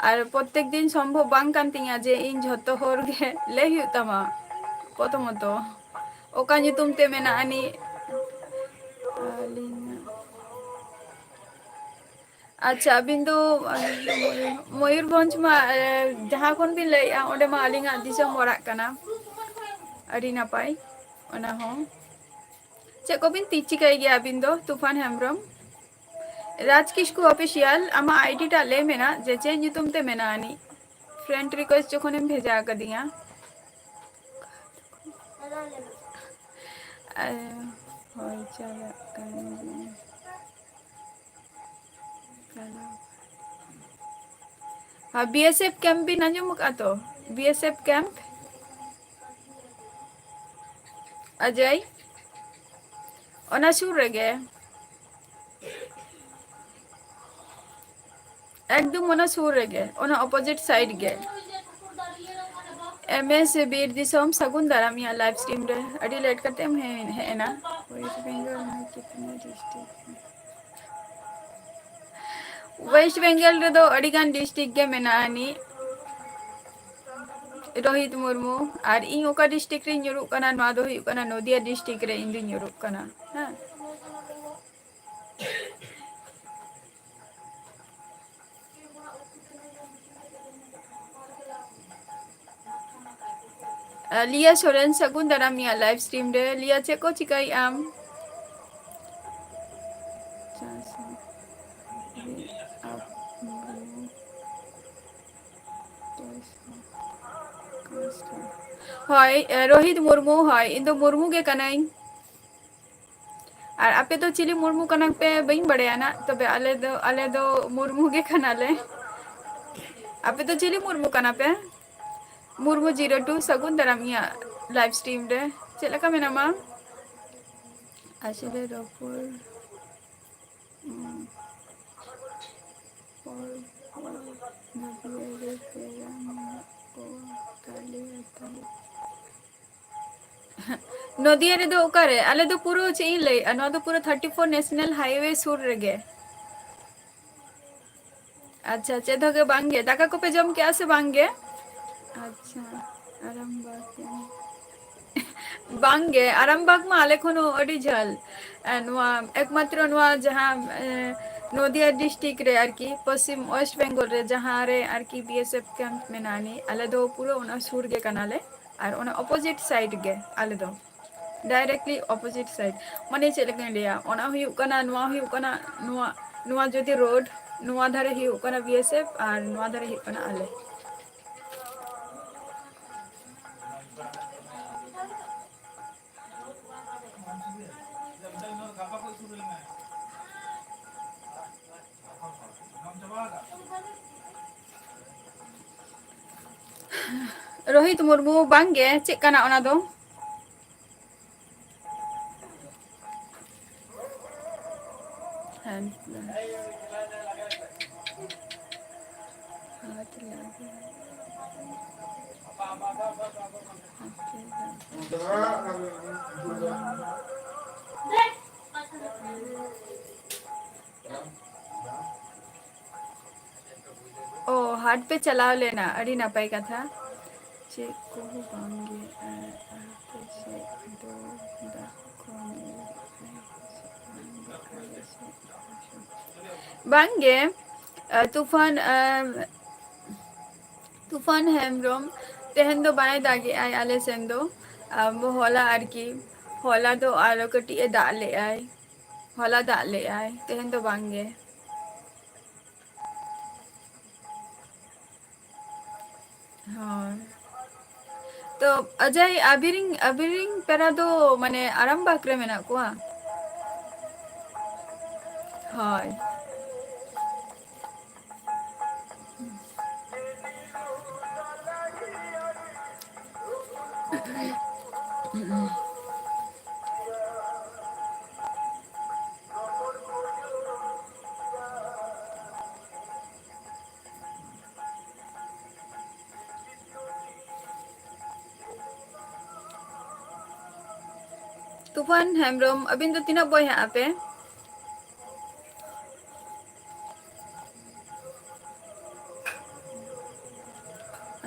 ᱟᱨ ᱯᱨᱚᱛᱮᱠ ᱫᱤᱱ ᱥᱚᱢᱵᱷᱚᱵ ᱵᱟᱝ ᱠᱟᱱ ᱛᱤᱧᱟ ᱡᱮ ᱤᱧ ᱡᱷᱚᱛᱚ ᱦᱚᱲ ᱜᱮ ᱞᱟᱹᱭ ᱦᱩᱭᱩᱜ ᱛᱟᱢᱟ ᱯᱨᱚᱛᱷᱚᱢᱚᱛᱚ᱾ ᱚᱠᱟ ᱧᱩᱛᱩᱢ ᱛᱮ ᱢᱮᱱᱟᱜᱼᱟ ᱱᱤ? ᱟᱹᱞᱤᱧᱟᱜ, ᱟᱪᱪᱷᱟ, ᱟᱹᱵᱤᱱ ᱫᱚ, ᱟᱹᱞᱤᱧ ᱫᱚ ᱢᱚᱭᱩᱨ-, ᱢᱚᱭᱩᱨᱵᱷᱚᱸᱡᱽ ᱢᱟ, ᱮ, ᱡᱟᱦᱟᱸ ᱠᱷᱚᱱ ᱵᱤᱱ ᱞᱟᱹᱭᱮᱫᱼᱟ, ᱚᱸᱰᱮ ᱢᱟ ᱟᱹᱞᱤᱧᱟᱜ ᱫᱤᱥᱚᱢ ᱚᱲᱟᱜ ᱠᱟᱱᱟ᱾ ᱟᱹᱰᱤ ᱱᱟᱯᱟᱭ, ᱚᱱᱟ ᱦᱚᱸ᱾ ᱪᱮᱫ ᱠᱚᱵᱤᱱ ᱛᱤ ᱪᱤᱠᱟᱹᱭ ᱜᱮᱭᱟ ᱟᱹᱵᱤᱱ ᱫᱚ, ᱛᱩᱯᱷᱟᱱ ᱦᱮᱢᱵᱨᱚᱢ? ᱨᱟᱡᱽ ᱠᱤᱥᱠᱩ Official, ᱟᱢᱟᱜ ID ᱴᱟᱜ ᱞᱟᱹᱭ ᱢᱮ ᱱᱟ, ᱡᱮ ᱪᱮᱫ ᱧᱩᱛᱩᱢ ᱛᱮ ᱢᱮᱱᱟᱜᱼᱟ ᱟᱹᱱᱤᱡ? Friend request ᱡᱚᱠᱷᱚᱱᱮᱢ ᱵᱷᱮᱡᱟ ᱟᱠᱟᱫᱤᱧᱟ᱾ ᱟᱨ ᱦᱳᱭ, ᱪᱟᱞᱟᱜ ᱠᱟᱱ ᱜᱤᱭᱟᱹᱧ᱾ ᱪᱟᱞᱟᱣ᱾ ᱟᱨ BSF camp ᱵᱤᱱ ᱟᱸᱡᱚᱢ ᱟᱠᱟᱫᱼᱟ ᱛᱚ? BSF camp? ᱚᱡᱚᱭ? ᱚᱱᱟ ᱥᱩᱨ ᱨᱮᱜᱮ᱾ ᱮᱠᱫᱚᱢ ᱚᱱᱟ ᱥᱩᱨ ᱨᱮᱜᱮ, ᱚᱱᱟ opposite side ᱜᱮ᱾ MS ᱵᱤᱨ ᱫᱤᱥᱚᱢ, ᱥᱟᱹᱜᱩᱱ ᱫᱟᱨᱟᱢ ᱤᱧᱟᱹᱜ live stream ᱨᱮ᱾ ᱟᱹᱰᱤ late ᱠᱟᱛᱮᱢ ᱦᱮᱡ, ᱦᱮᱡ ᱮᱱᱟ᱾ West Bengal ᱨᱮᱫᱚ ᱟᱹᱰᱤᱜᱟᱱ district ᱜᱮ ᱢᱮᱱᱟᱜᱼᱟ ᱟᱹᱱᱤᱡ᱾ ᱨᱳᱦᱤᱛ ᱢᱩᱨᱢᱩ, ᱟᱨ ᱤᱧ ᱚᱠᱟ district ᱨᱤᱧ ᱧᱩᱨᱩᱜ ᱠᱟᱱᱟ, ᱱᱚᱣᱟ ᱫᱚ ᱦᱩᱭᱩᱜ ᱠᱟᱱᱟ ᱱᱚᱫᱤᱭᱟ district ᱨᱮ ᱤᱧ ᱫᱩᱧ ᱧᱩᱨᱩᱜ ᱠᱟᱱᱟ᱾ ᱦᱮᱸ᱾ ᱟᱨ ᱞᱤᱭᱟ ᱥᱚᱨᱮᱱ, ᱥᱟᱹᱜᱩᱱ ᱫᱟᱨᱟᱢ ᱤᱧᱟᱹᱜ live stream ᱨᱮ᱾ ᱞᱤᱭᱟ, ᱪᱮᱫ ᱠᱚ ᱪᱤᱠᱟᱹᱭᱮᱫ ᱟᱢ? ᱦᱳᱭ, ᱨᱳᱦᱤᱛ ᱢᱩᱨᱢᱩ, ᱦᱳᱭ, ᱤᱧ ᱫᱚ ᱢᱩᱨᱢᱩ ᱜᱮ ᱠᱟᱹᱱᱟᱹᱧ᱾ ᱟᱨ ᱟᱯᱮ ᱫᱚ ᱪᱤᱞᱤ ᱢᱩᱨᱢᱩ ᱠᱟᱱᱟ ᱯᱮ ᱵᱟᱹᱧ ᱵᱟᱲᱟᱭᱟ ᱱᱟᱜ, ᱛᱚᱵᱮ ᱟᱞᱮ ᱫᱚ, ᱟᱞᱮ ᱫᱚ ᱢᱩᱨᱢᱩ ᱜᱮ ᱠᱟᱱᱟᱞᱮ᱾ ᱟᱯᱮ ᱫᱚ ᱪᱤᱞᱤ ᱢᱩᱨᱢᱩ ᱠᱟᱱᱟ ᱯᱮ? ᱢᱩᱨᱢᱩ ᱡᱤᱨᱳ ᱴᱩ, ᱥᱟᱹᱜᱩᱱ ᱫᱟᱨᱟᱢ ᱤᱧᱟᱹᱜ live stream ᱨᱮ᱾ ᱪᱮᱫ ᱞᱮᱠᱟ ᱢᱮᱱᱟᱢᱟ? ᱟᱥᱚᱞᱮ ᱨᱚᱯᱚᱲ, ᱩᱸ, ᱯᱚᱨ, ᱯᱚᱨ, ᱱᱚᱫᱤᱭᱟ ᱨᱮ ᱯᱮᱲᱟ ᱢᱮᱱᱟᱜ ᱠᱚᱣᱟ, ᱠᱟᱞᱤᱭᱟᱛᱟ᱾ ᱱᱚᱫᱤᱭᱟ ᱨᱮᱫᱚ ᱚᱠᱟᱨᱮ? ᱟᱞᱮ ᱫᱚ ᱯᱩᱨᱟᱹ, ᱪᱮᱫ ᱤᱧ ᱞᱟᱹᱭᱮᱫᱼᱟ, ᱱᱚᱣᱟ ᱫᱚ ᱯᱩᱨᱟᱹ thirty four national highway ᱥᱩᱨ ᱨᱮᱜᱮ᱾ ᱟᱪᱪᱷᱟ, ᱪᱮᱫ ᱦᱚᱸ ᱜᱮ ᱵᱟᱝ ᱜᱮ᱾ ᱫᱟᱠᱟ ᱠᱚᱯᱮ ᱡᱚᱢ ᱠᱮᱜᱼᱟ ᱥᱮ ᱵᱟᱝ ᱜᱮ? ᱟᱪᱪᱷᱟ, ᱟᱨᱟᱢᱵᱟᱜᱽ᱾ ᱵᱟᱝ ᱜᱮ, ᱟᱨᱟᱢᱵᱟᱜᱽ ᱢᱟ ᱟᱞᱮ ᱠᱷᱚᱱ ᱦᱚᱸ ᱟᱹᱰᱤ ᱡᱷᱟᱹᱞ᱾ ᱮ, ᱱᱚᱣᱟ ᱮᱠᱢᱟᱛᱨᱚ ᱱᱚᱣᱟ ᱡᱟᱦᱟᱸ, ᱮ, ᱱᱚᱫᱤᱭᱟ district ᱨᱮ ᱟᱨᱠᱤ, ᱯᱚᱥᱪᱤᱢ West Bengal ᱨᱮ, ᱡᱟᱦᱟᱸ ᱨᱮ ᱟᱨᱠᱤ B S F camp ᱢᱮᱱᱟᱜᱼᱟ ᱱᱤ, ᱟᱞᱮ ᱫᱚ ᱯᱩᱨᱟᱹ ᱚᱱᱟ ᱥᱩᱨ ᱜᱮ ᱠᱟᱱᱟᱞᱮ᱾ ᱟᱨ ᱚᱱᱟ opposite side ᱜᱮ ᱟᱞᱮ ᱫᱚ, directly opposite side᱾ ᱢᱟᱱᱮ ᱪᱮᱫ ᱞᱮᱠᱟᱧ ᱞᱟᱹᱭᱟ, ᱚᱱᱟ ᱦᱩᱭᱩᱜ ᱠᱟᱱᱟ, ᱱᱚᱣᱟ ᱦᱩᱭᱩᱜ ᱠᱟᱱᱟ, ᱱᱚᱣᱟ, ᱱᱚᱣᱟ ᱡᱩᱫᱤ road, ᱱᱚᱣᱟ ᱫᱷᱟᱨᱮ ᱦᱩᱭᱩᱜ ᱠᱟᱱᱟ B S F ᱟᱨ ᱱᱚᱣᱟ ᱫᱷᱟᱨᱮ ᱦᱩᱭᱩᱜ ᱠᱟᱱᱟ ᱟᱞᱮ᱾ ᱨᱳᱦᱤᱛ ᱢᱩᱨᱢᱩ, ᱵᱟᱝ ᱜᱮ, ᱪᱮᱫ ᱠᱟᱱᱟ ᱚᱱᱟ ᱫᱚ? ᱦᱮᱸ᱾ ᱚ, ᱦᱟᱴ ᱯᱮ ᱪᱟᱞᱟᱣ ᱞᱮᱱᱟ, ᱟᱹᱰᱤ ᱱᱟᱯᱟᱭ ᱠᱟᱛᱷᱟ᱾ ᱪᱮᱫ ᱠᱚᱦᱚᱸ ᱵᱟᱝᱜᱮ, ᱟᱨ ᱟᱯᱮ ᱥᱮᱫ ᱫᱚ ᱫᱟᱜ ᱠᱚ ᱧᱩᱨᱩᱜ ᱠᱟᱱᱟ ᱥᱮ ᱵᱟᱝ? ᱟᱞᱮ ᱥᱮᱫ ᱫᱚ ᱵᱟᱝᱜᱮ, ᱟᱨ ᱛᱩᱯᱷᱟᱱ, ᱟᱨ ᱛᱩᱯᱷᱟᱱ ᱦᱮᱢᱵᱨᱚᱢ, ᱛᱮᱦᱮᱧ ᱫᱚ ᱵᱟᱭ ᱫᱟᱜᱮᱜᱼᱟᱭ ᱟᱞᱮ ᱥᱮᱱ ᱫᱚ᱾ ᱟᱢ, ᱦᱚᱞᱟ ᱟᱨᱠᱤ, ᱦᱚᱞᱟ ᱫᱚ ᱟᱨᱚ ᱠᱟᱹᱴᱤᱡ ᱮ ᱫᱟᱜ ᱞᱮᱜᱼᱟᱭ, ᱦᱚᱞᱟ ᱫᱟᱜ ᱞᱮᱜᱼᱟᱭ, ᱛᱮᱦᱮᱧ ᱫᱚ ᱵᱟᱝ ᱜᱮ᱾ ᱦᱳᱭ᱾ ᱛᱚ ᱚᱡᱚᱭ, ᱟᱵᱤᱱ, ᱟᱵᱤᱱ ᱯᱮᱲᱟ ᱫᱚ ᱢᱟᱱᱮ ᱟᱨᱟᱢᱵᱟᱜᱽ ᱨᱮ ᱢᱮᱱᱟᱜ ᱠᱚᱣᱟ? ᱦᱳᱭ᱾ ᱛᱩᱯᱷᱟᱱ ᱦᱮᱢᱵᱨᱚᱢ, ᱟᱹᱵᱤᱱ ᱫᱚ ᱛᱤᱱᱟᱹᱜ ᱵᱚᱭᱦᱟᱜ ᱟᱯᱮ?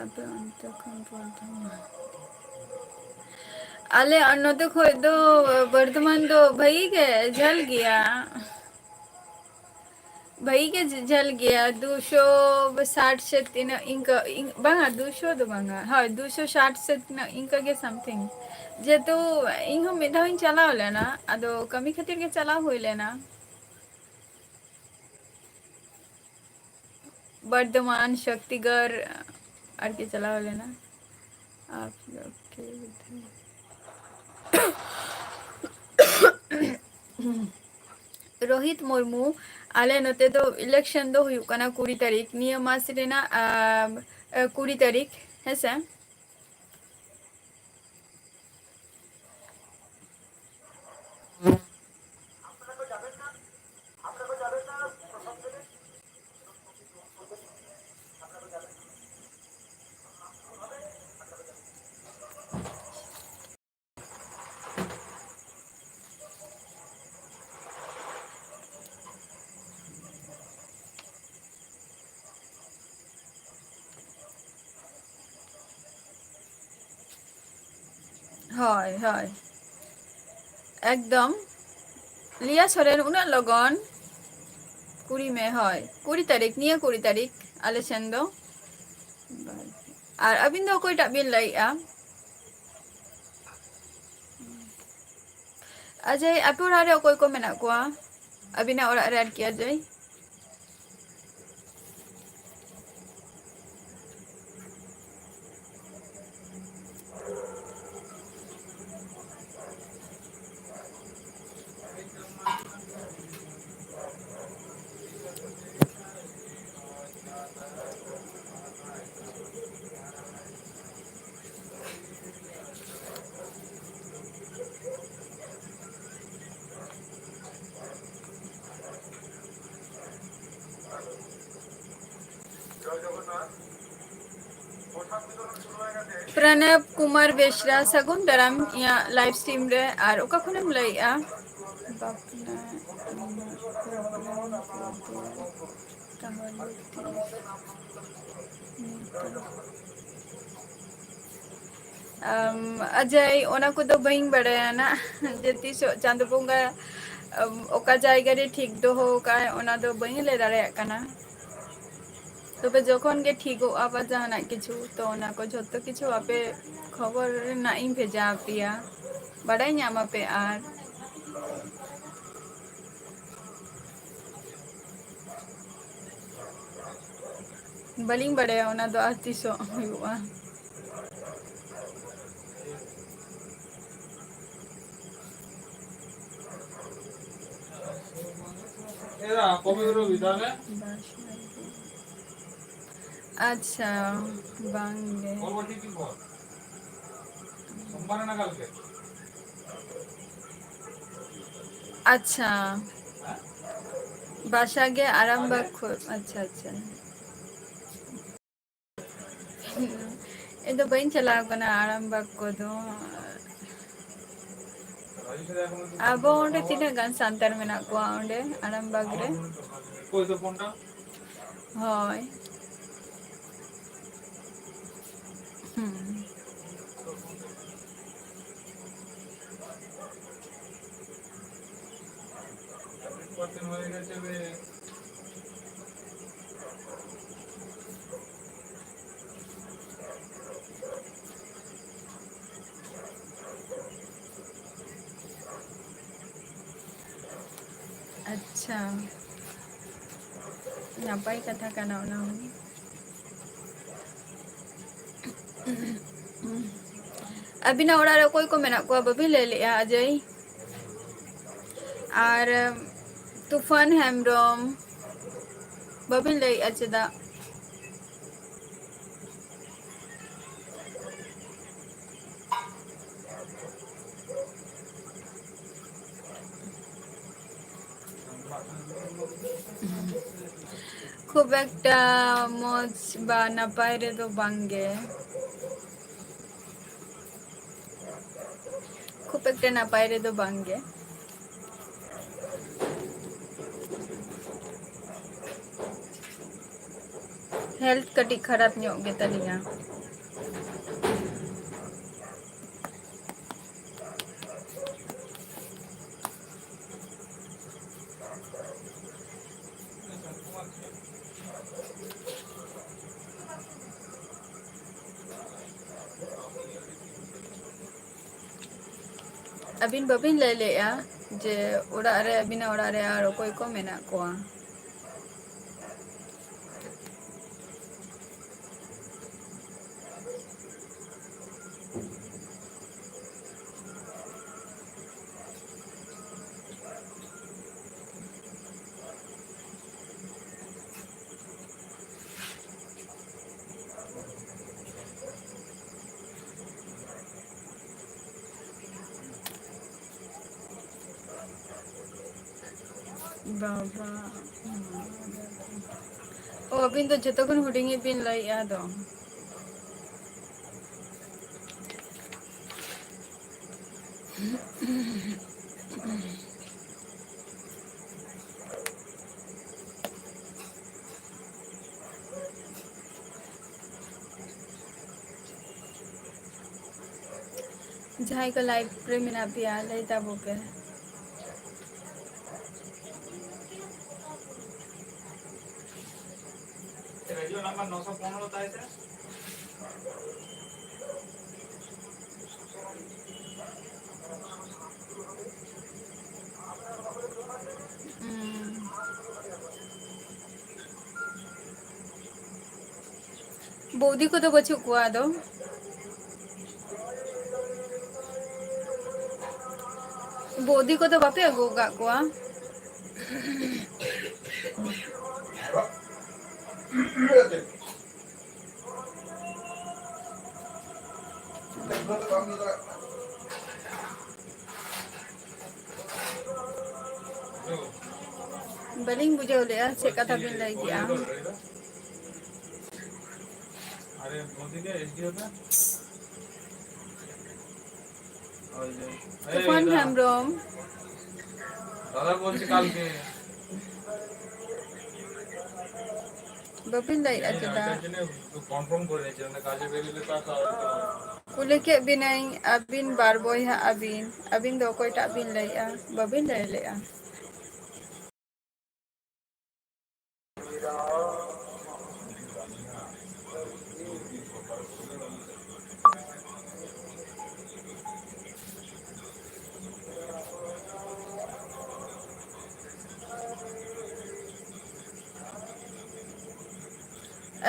ᱟᱯᱮ ᱚᱱᱛᱮ ᱠᱷᱚᱱ ᱵᱚᱨᱫᱷᱚᱢᱟᱱ? ᱟᱞᱮ ᱱᱚᱛᱮ ᱠᱷᱚᱡ ᱫᱚ ᱵᱚᱨᱫᱷᱚᱢᱟᱱ ᱫᱚ ᱵᱷᱟᱹᱜᱤ ᱜᱮ ᱡᱷᱟᱹᱞ ᱜᱮᱭᱟ᱾ ᱵᱷᱟᱹᱜᱤ ᱜᱮ ᱡᱷᱟᱹᱞ ᱜᱮᱭᱟ, ᱫᱩᱥᱚ ᱥᱟᱴ ᱥᱮ ᱛᱤᱱᱟᱹᱜ ᱤᱱᱠᱟᱹ, ᱤᱱ-, ᱵᱟᱝᱟ, ᱫᱩᱥᱚ ᱫᱚ ᱵᱟᱝᱟ, ᱦᱳᱭ, ᱫᱩᱥᱚ ᱥᱟᱴ ᱥᱮ ᱛᱤᱱᱟᱹᱜ ᱤᱱᱠᱟᱹ ᱜᱮ something᱾ ᱡᱮᱦᱮᱛᱩ ᱤᱧ ᱦᱚᱸ ᱢᱤᱫ ᱫᱷᱟᱣ ᱤᱧ ᱪᱟᱞᱟᱣ ᱞᱮᱱᱟ, ᱟᱫᱚ ᱠᱟᱹᱢᱤ ᱠᱷᱟᱹᱛᱤᱨ ᱜᱮ ᱪᱟᱞᱟᱣ ᱦᱩᱭ ᱞᱮᱱᱟ᱾ ᱵᱚᱨᱫᱷᱚᱢᱟᱱ, ᱥᱚᱠᱛᱤᱜᱚᱲ ᱟᱨᱠᱤ ᱪᱟᱞᱟᱣ ᱞᱮᱱᱟ᱾ ᱟᱯ ᱞᱳᱜ ᱠᱮ ᱩᱫᱷᱟᱨ᱾ ᱨᱳᱦᱤᱛ ᱢᱩᱨᱢᱩ, ᱟᱞᱮ ᱱᱚᱛᱮ ᱫᱚ election ᱫᱚ ᱦᱩᱭᱩᱜ ᱠᱟᱱᱟ ᱠᱩᱲᱤ ᱛᱟᱹᱨᱤᱠᱷ, ᱱᱤᱭᱟᱹ ᱢᱟᱥ ᱨᱮᱱᱟᱜ, ᱟᱢ, ᱮ, ᱠᱩᱲᱤ ᱛᱟᱹᱨᱤᱠᱷ, ᱦᱮᱸᱥᱮ? ᱦᱳᱭ, ᱦᱳᱭ, ᱮᱠᱫᱚᱢ᱾ ᱞᱤᱭᱟ ᱥᱚᱨᱮᱱ, ᱩᱱᱟᱹᱜ ᱞᱚᱜᱚᱱ? ᱠᱩᱲᱤ ᱢᱮ, ᱦᱳᱭ, ᱠᱩᱲᱤ ᱛᱟᱹᱨᱤᱠᱷ, ᱱᱤᱭᱟᱹ ᱠᱩᱲᱤ ᱛᱟᱹᱨᱤᱠᱷ ᱟᱞᱮ ᱥᱮᱱ ᱫᱚ᱾ ᱟᱨ ᱟᱹᱵᱤᱱ ᱫᱚ ᱚᱠᱚᱭᱴᱟᱜ ᱵᱤᱱ ᱞᱟᱹᱭᱮᱜᱼᱟ? ᱚᱡᱚᱭ, ᱟᱯᱮ ᱚᱲᱟᱜ ᱨᱮ ᱚᱠᱚᱭ ᱠᱚ ᱢᱮᱱᱟᱜ ᱠᱚᱣᱟ? ᱟᱹᱵᱤᱱᱟᱜ ᱚᱲᱟᱜ ᱨᱮ ᱟᱨᱠᱤ, ᱚᱡᱚᱭ᱾ ᱯᱨᱚᱱᱚᱵ ᱠᱩᱢᱟᱨ ᱵᱮᱥᱨᱟ, ᱥᱟᱹᱜᱩᱱ ᱫᱟᱨᱟᱢ ᱤᱧᱟᱹᱜ live stream ᱨᱮ᱾ ᱟᱨ ᱚᱠᱟ ᱠᱷᱚᱱᱮᱢ ᱞᱟᱹᱭᱮᱜᱼᱟ? ᱵᱟᱯᱞᱟ ᱨᱮᱱᱟᱜ problem ᱠᱚᱫᱚ ᱛᱟᱦᱚᱞᱮ ᱛᱤᱥ? ᱟᱢ, ᱚᱡᱚᱭ, ᱚᱱᱟ ᱠᱚᱫᱚ ᱵᱟᱹᱧ ᱵᱟᱲᱟᱭᱟ ᱱᱟᱜ, ᱡᱮ ᱛᱤᱥᱚᱜ ᱪᱟᱸᱫᱚ ᱵᱚᱸᱜᱟ, ᱟᱢ, ᱚᱠᱟ ᱡᱟᱭᱜᱟ ᱨᱮ ᱴᱷᱤᱠ ᱫᱚᱦᱚ ᱠᱟᱜᱼᱟᱭ, ᱚᱱᱟ ᱫᱚ ᱵᱟᱹᱧ ᱞᱟᱹᱭ ᱫᱟᱲᱮᱭᱟᱜ ᱠᱟᱱᱟ᱾ ᱛᱚᱵᱮ ᱡᱚᱠᱷᱚᱱ ᱜᱮ ᱴᱷᱤᱠᱚᱜᱼᱟ ᱵᱟ ᱡᱟᱦᱟᱱᱟᱜ ᱠᱤᱪᱷᱩ, ᱛᱚ ᱚᱱᱟ ᱠᱚ ᱡᱷᱚᱛᱚ ᱠᱤᱪᱷᱩ ᱟᱯᱮ ᱠᱷᱚᱵᱚᱨ ᱨᱮᱱᱟᱜ ᱤᱧ ᱵᱷᱮᱡᱟ ᱟᱯᱮᱭᱟ, ᱵᱟᱰᱟᱭ ᱧᱟᱢ ᱟᱯᱮ᱾ ᱟᱨ ᱵᱟᱹᱞᱤᱧ ᱵᱟᱲᱟᱭᱟ ᱚᱱᱟ ᱫᱚ ᱟᱨ ᱛᱤᱥᱚᱜ ᱦᱩᱭᱩᱜᱼᱟ᱾ ᱟᱪᱪᱷᱟ, ᱵᱟᱝ ᱜᱮ᱾ ᱟᱪᱪᱷᱟ, ᱵᱟᱥᱟ ᱜᱮ ᱟᱨᱟᱢᱵᱟᱜᱽ ᱠᱷᱚᱱ᱾ ᱟᱪᱪᱷᱟ, ᱟᱪᱪᱷᱟ᱾ ᱤᱧ ᱫᱚ ᱵᱟᱹᱧ ᱪᱟᱞᱟᱣ ᱠᱟᱱᱟ ᱟᱨᱟᱢᱵᱟᱜᱽ ᱠᱚᱫᱚ᱾ ᱟᱵᱚ ᱚᱸᱰᱮ ᱛᱤᱱᱟᱹᱜ ᱜᱟᱱ ᱥᱟᱱᱛᱟᱲ ᱢᱮᱱᱟᱜ ᱠᱚᱣᱟ ᱚᱸᱰᱮ ᱟᱨᱟᱢᱵᱟᱜᱽ ᱨᱮ? ᱦᱳᱭ᱾ ᱦᱩᱸ᱾ ᱟᱪᱪᱷᱟ, ᱱᱟᱯᱟᱭ ᱠᱟᱛᱷᱟ ᱠᱟᱱᱟ ᱚᱱᱟ ᱦᱚᱸ᱾ ᱟᱹᱵᱤᱱᱟᱜ ᱚᱲᱟᱜ ᱨᱮ ᱚᱠᱚᱭ ᱠᱚ ᱢᱮᱱᱟᱜ ᱠᱚᱣᱟ ᱵᱟᱹᱵᱤᱱ ᱞᱟᱹᱭ ᱞᱮᱜᱼᱟ? ᱟᱡᱚᱭ ᱟᱨ ᱛᱩᱯᱷᱟᱱ ᱦᱮᱢᱵᱨᱚᱢ, ᱵᱟᱹᱵᱤᱱ ᱞᱟᱹᱭᱮᱜᱼᱟ ᱪᱮᱫᱟᱜ? ᱠᱷᱩᱵ ᱮᱠᱴᱟ ᱢᱚᱡᱽ ᱵᱟ ᱱᱟᱯᱟᱭ ᱨᱮᱫᱚ ᱵᱟᱝᱜᱮ᱾ ᱠᱷᱩᱵ ᱮᱠᱴᱟ ᱱᱟᱯᱟᱭ ᱨᱮᱫᱚ ᱵᱟᱝᱜᱮ᱾ ᱦᱮᱞᱛᱷ ᱠᱟᱹᱴᱤᱡ ᱠᱷᱟᱨᱟᱯ ᱧᱚᱜ ᱜᱮᱛᱟᱞᱤᱧᱟ᱾ ᱟᱹᱵᱤᱱ ᱵᱟᱹᱵᱤᱱ ᱞᱟᱹᱭ ᱞᱮᱜᱼᱟ ᱡᱮ ᱚᱲᱟᱜ ᱨᱮ, ᱟᱹᱵᱤᱱᱟᱜ ᱚᱲᱟᱜ ᱨᱮ ᱟᱨ ᱚᱠᱚᱭ ᱠᱚ ᱢᱮᱱᱟᱜ ᱠᱚᱣᱟ? ᱵᱟᱵᱟ, ᱚ, ᱟᱹᱵᱤᱱ ᱫᱚ ᱡᱷᱚᱛᱚ ᱠᱷᱚᱱ ᱦᱩᱰᱤᱧᱤᱡ ᱵᱤᱱ ᱞᱟᱹᱭᱮᱜᱼᱟ ᱫᱚ᱾ ᱡᱟᱦᱟᱸᱭ ᱠᱚ ᱞᱟᱭᱤᱵᱷ ᱨᱮ ᱢᱮᱱᱟᱜ ᱯᱮᱭᱟ, ᱞᱟᱹᱭ ᱛᱟᱵᱚ ᱯᱮ᱾ ᱨᱮᱰᱤᱭᱳ ᱱᱟᱢᱵᱟᱨ ᱱᱚᱥᱚ ᱯᱚᱱᱨᱚ ᱛᱟᱭ ᱥᱮ? ᱵᱩᱫᱤ ᱠᱚᱫᱚ ᱵᱟᱹᱪᱩᱜ ᱠᱚᱣᱟ ᱟᱫᱚ᱾ ᱵᱩᱫᱤ ᱠᱚᱫᱚ ᱵᱟᱯᱮ ᱟᱹᱜᱩ ᱟᱠᱟᱫ ᱠᱚᱣᱟ? ᱵᱟᱹᱞᱤᱧ ᱵᱩᱡᱷᱟᱹᱣ ᱞᱮᱜᱼᱟ, ᱪᱮᱫ ᱠᱟᱛᱷᱟ ᱵᱤᱱ ᱞᱟᱹᱭ ᱠᱮᱜᱼᱟ? ᱛᱩᱯᱷᱟᱱ ᱦᱮᱢᱵᱨᱚᱢ᱾ ᱵᱟᱹᱵᱤᱱ ᱞᱟᱹᱭᱮᱜᱼᱟ ᱪᱮᱫᱟᱜ? ᱠᱩᱞᱤ ᱠᱮᱫ ᱵᱤᱱᱟᱹᱧ, ᱟᱹᱵᱤᱱ ᱵᱟᱨ ᱵᱚᱭᱦᱟ ᱟᱹᱵᱤᱱ, ᱟᱹᱵᱤᱱ ᱫᱚ ᱚᱠᱚᱭᱴᱟᱜ ᱵᱤᱱ ᱞᱟᱹᱭᱮᱜᱼᱟ? ᱵᱟᱹᱵᱤᱱ ᱞᱟᱹᱭ ᱞᱮᱜᱼᱟ᱾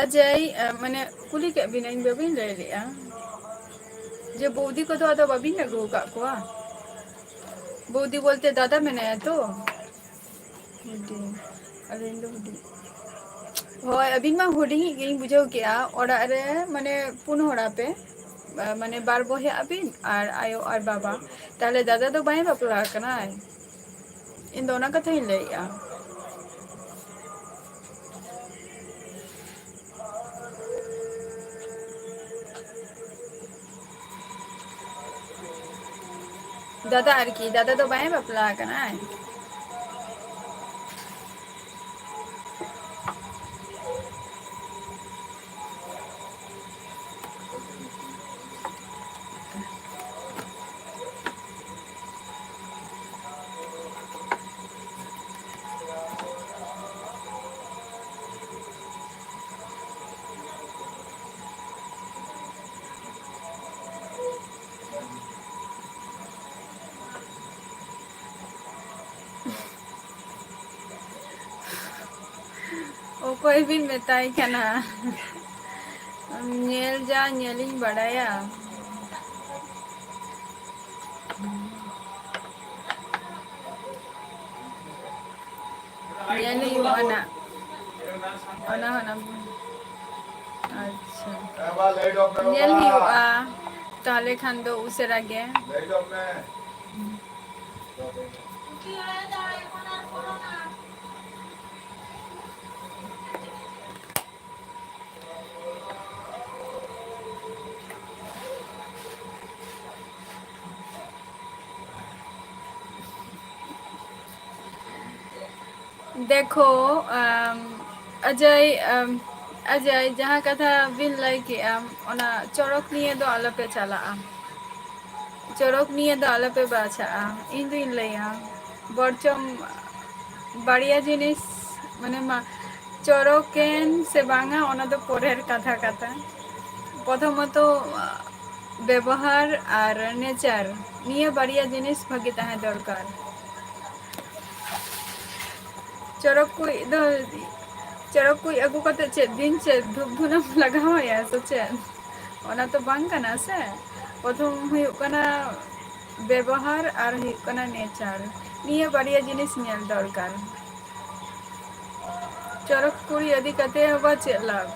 ᱟᱡᱟᱭ, ᱟ, ᱢᱟᱱᱮ, ᱠᱩᱞᱤ ᱠᱮᱫ ᱵᱤᱱᱟᱹᱧ, ᱵᱟᱹᱵᱤᱱ ᱞᱟᱹᱭ ᱞᱮᱜᱼᱟ ᱡᱮ ᱵᱳᱣᱫᱤ ᱠᱚᱫᱚ ᱟᱫᱚ ᱵᱟᱹᱵᱤᱱ ᱟᱹᱜᱩ ᱟᱠᱟᱫ ᱠᱚᱣᱟ? ᱵᱳᱣᱫᱤ ᱵᱚᱞᱛᱮ ᱫᱟᱫᱟ ᱢᱮᱱᱟᱭᱟ ᱛᱚ? ᱦᱩᱰᱤᱧ, ᱟᱹᱞᱤᱧ ᱫᱚ ᱦᱩᱰᱤᱧ᱾ ᱦᱳᱭ, ᱟᱹᱵᱤᱱ ᱢᱟ ᱦᱩᱰᱤᱧᱤᱡ ᱜᱮᱞᱤᱧ ᱵᱩᱡᱷᱟᱹᱣ ᱠᱮᱜᱼᱟ᱾ ᱚᱲᱟᱜ ᱨᱮ, ᱢᱟᱱᱮ, ᱯᱩᱱ ᱦᱚᱲ ᱟᱯᱮ, ᱟ, ᱢᱟᱱᱮ, ᱵᱟᱨ ᱵᱚᱭᱦᱟ ᱟᱹᱵᱤᱱ ᱟᱨ ᱟᱭᱳ ᱟᱨ ᱵᱟᱵᱟ᱾ ᱛᱟᱦᱞᱮ ᱫᱟᱫᱟ ᱫᱚ ᱵᱟᱭ ᱵᱟᱯᱞᱟ ᱟᱠᱟᱱᱟᱭ? ᱤᱧ ᱫᱚ ᱚᱱᱟ ᱠᱟᱛᱷᱟᱧ ᱞᱟᱹᱭᱮᱜᱼᱟ᱾ ᱫᱟᱫᱟ ᱟᱨᱠᱤ, ᱫᱟᱫᱟ ᱫᱚ ᱵᱟᱭ ᱵᱟᱯᱞᱟ ᱟᱠᱟᱱᱟᱭ᱾ ᱚᱠᱚᱭ ᱵᱤᱱ ᱢᱮᱛᱟᱭ ᱠᱟᱱᱟ? ᱧᱮᱞ ᱡᱟ ᱧᱮᱞᱤᱧ ᱵᱟᱲᱟᱭᱟ᱾ ᱧᱮᱞ ᱦᱩᱭᱩᱜᱼᱟ ᱱᱟᱜ᱾ ᱚᱱᱟ ᱦᱚᱸ ᱱᱟᱜ᱾ ᱟᱪᱪᱷᱟ᱾ ᱧᱮᱞ ᱦᱩᱭᱩᱜᱼᱟ᱾ ᱛᱟᱦᱞᱮ ᱠᱷᱟᱱ ᱫᱚ ᱩᱥᱟᱹᱨᱟ ᱜᱮ᱾ ᱫᱮᱠᱷᱳ, ᱟᱢ, ᱚᱡᱚᱭ, ᱟᱢ, ᱚᱡᱚᱭ, ᱡᱟᱦᱟᱸ ᱠᱟᱛᱷᱟ ᱵᱤᱱ ᱞᱟᱹᱭ ᱠᱮᱜᱼᱟ, ᱚᱱᱟ ᱪᱚᱨᱚᱠ ᱱᱤᱭᱮ ᱫᱚ ᱟᱞᱚᱯᱮ ᱪᱟᱞᱟᱜᱼᱟ᱾ ᱪᱚᱨᱚᱠ ᱱᱤᱭᱮ ᱫᱚ ᱟᱞᱚᱯᱮ ᱵᱟᱪᱷᱟᱜᱼᱟ᱾ ᱤᱧ ᱫᱩᱧ ᱞᱟᱹᱭᱟ, ᱵᱚᱨᱪᱚᱢ ᱵᱟᱨᱭᱟ ᱡᱤᱱᱤᱥ, ᱢᱟᱱᱮ, ᱢᱟ, ᱪᱚᱨᱚᱠᱮᱱ ᱥᱮ ᱵᱟᱝᱟ, ᱚᱱᱟ ᱫᱚ ᱯᱚᱨᱮᱨ ᱠᱟᱛᱷᱟ ᱠᱟᱛᱷᱟ᱾ ᱯᱨᱚᱛᱷᱚᱢᱚᱛᱚ, ᱵᱮᱵᱚᱦᱟᱨ ᱟᱨ nature, ᱱᱤᱭᱟᱹ ᱵᱟᱨᱭᱟ ᱡᱤᱱᱤᱥ ᱵᱷᱟᱹᱜᱤ ᱛᱟᱦᱮᱸ ᱫᱚᱨᱠᱟᱨ᱾ ᱪᱚᱨᱚᱠ ᱠᱩᱡ ᱫᱚ, ᱪᱚᱨᱚᱠ ᱠᱩᱡ ᱟᱹᱜᱩ ᱠᱟᱛᱮ ᱪᱮᱫ ᱫᱤᱱ ᱪᱮᱫ ᱫᱷᱩᱯ ᱫᱷᱩᱱᱟᱹᱢ ᱞᱟᱜᱟᱣᱟᱭᱟ ᱥᱮ ᱪᱮᱫ? ᱚᱱᱟ ᱛᱚ ᱵᱟᱝ ᱠᱟᱱᱟ ᱥᱮ᱾ ᱯᱨᱚᱛᱷᱚᱢ ᱦᱩᱭᱩᱜ ᱠᱟᱱᱟ ᱵᱮᱵᱚᱦᱟᱨ ᱟᱨ ᱦᱩᱭᱩᱜ ᱠᱟᱱᱟ nature᱾ ᱱᱤᱭᱟᱹ ᱵᱟᱨᱭᱟ ᱡᱤᱱᱤᱥ ᱧᱮᱞ ᱫᱚᱨᱠᱟᱨ᱾ ᱪᱚᱨᱚᱠ ᱠᱩᱲᱤ ᱤᱫᱤ ᱠᱟᱛᱮ ᱦᱚᱸ ᱵᱟ ᱪᱮᱫ ᱞᱟᱵᱷ?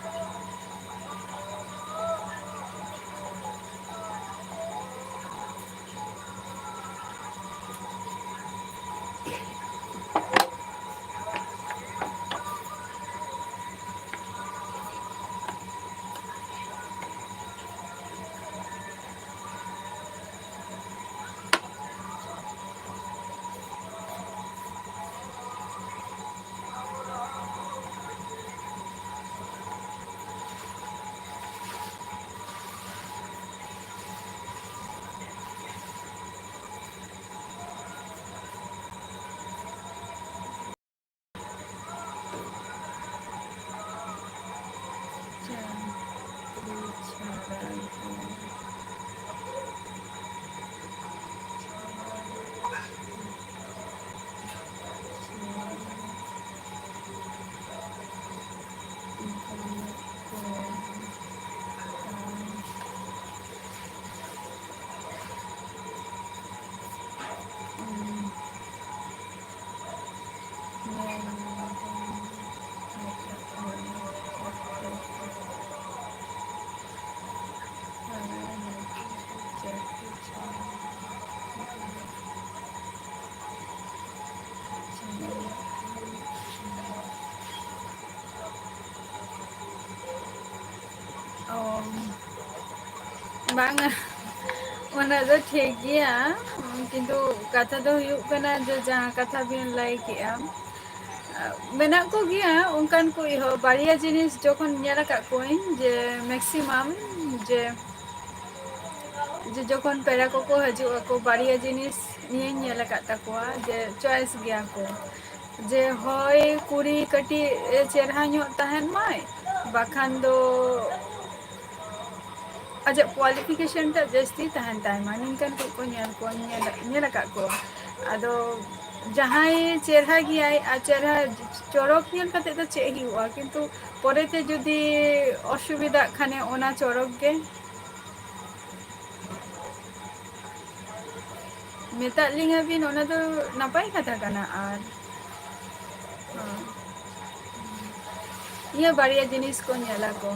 ᱚ, ᱵᱟᱝᱟ, ᱚᱱᱟ ᱫᱚ ᱴᱷᱤᱠ ᱜᱮᱭᱟ, ᱠᱤᱱᱛᱩ ᱠᱟᱛᱷᱟ ᱫᱚ ᱦᱩᱭᱩᱜ ᱠᱟᱱᱟ ᱡᱮ ᱡᱟᱦᱟᱸ ᱠᱟᱛᱷᱟ ᱵᱤᱱ ᱞᱟᱹᱭ ᱠᱮᱜᱼᱟ, ᱢᱮᱱᱟᱜ ᱠᱚᱜᱮᱭᱟ ᱚᱱᱠᱟᱱ ᱠᱚ ᱤᱭᱟᱹ ᱦᱚᱸ᱾ ᱵᱟᱨᱭᱟ ᱡᱤᱱᱤᱥ ᱡᱚᱠᱷᱚᱱ ᱧᱮᱞ ᱟᱠᱟᱫ ᱠᱚᱣᱟᱹᱧ ᱡᱮ maximum ᱡᱮ, ᱡᱮ ᱡᱚᱠᱷᱚᱱ ᱯᱮᱲᱟ ᱠᱚᱠᱚ ᱦᱤᱡᱩᱜ ᱟᱠᱚ, ᱵᱟᱨᱭᱟ ᱡᱤᱱᱤᱥ ᱤᱧᱤᱧ ᱧᱮᱞ ᱟᱠᱟᱫ ᱛᱟᱠᱚᱣᱟ ᱡᱮ choice ᱜᱮᱭᱟ ᱠᱚ, ᱡᱮ ᱦᱳᱭ ᱠᱩᱲᱤ ᱠᱟᱹᱴᱤᱡ ᱪᱮᱨᱦᱟ ᱧᱚᱜ ᱛᱟᱦᱮᱱ ᱢᱟᱭ, ᱵᱟᱠᱷᱟᱱ ᱫᱚ ᱟᱡᱟᱜ qualification ᱴᱟᱜ ᱡᱟᱹᱥᱛᱤ ᱛᱟᱦᱮᱱ ᱛᱟᱭ ᱢᱟ, ᱱᱤᱝᱠᱟᱹᱱ ᱠᱚ ᱠᱚ ᱧᱮᱞ ᱠᱚᱣᱟ, ᱧᱮᱞ, ᱧᱮᱞ ᱟᱠᱟᱫ ᱠᱚᱣᱟ᱾ ᱟᱫᱚ ᱡᱟᱦᱟᱸᱭ ᱪᱮᱨᱦᱟ ᱜᱮᱭᱟᱭ ᱟᱨ ᱪᱮᱨᱦᱟ ᱪᱚᱨᱚᱠ ᱧᱮᱞ ᱠᱟᱛᱮ ᱫᱚ ᱪᱮᱫ ᱦᱩᱭᱩᱜᱼᱟ, ᱠᱤᱱᱛᱩ ᱯᱚᱨᱮᱛᱮ ᱡᱩᱫᱤ ᱚᱥᱩᱵᱤᱫᱷᱟᱜ ᱠᱷᱟᱱᱮ ᱚᱱᱟ ᱪᱚᱨᱚᱠ ᱜᱮ᱾ ᱢᱮᱛᱟᱜ ᱞᱤᱧᱟᱹ ᱵᱤᱱ, ᱚᱱᱟ ᱫᱚ ᱱᱟᱯᱟᱭ ᱠᱟᱛᱷᱟ ᱠᱟᱱᱟ᱾ ᱟᱨ ᱦᱚᱸ, ᱱᱤᱭᱟᱹ ᱵᱟᱨᱭᱟ ᱡᱤᱱᱤᱥ ᱠᱚ ᱧᱮᱞᱟ ᱠᱚ᱾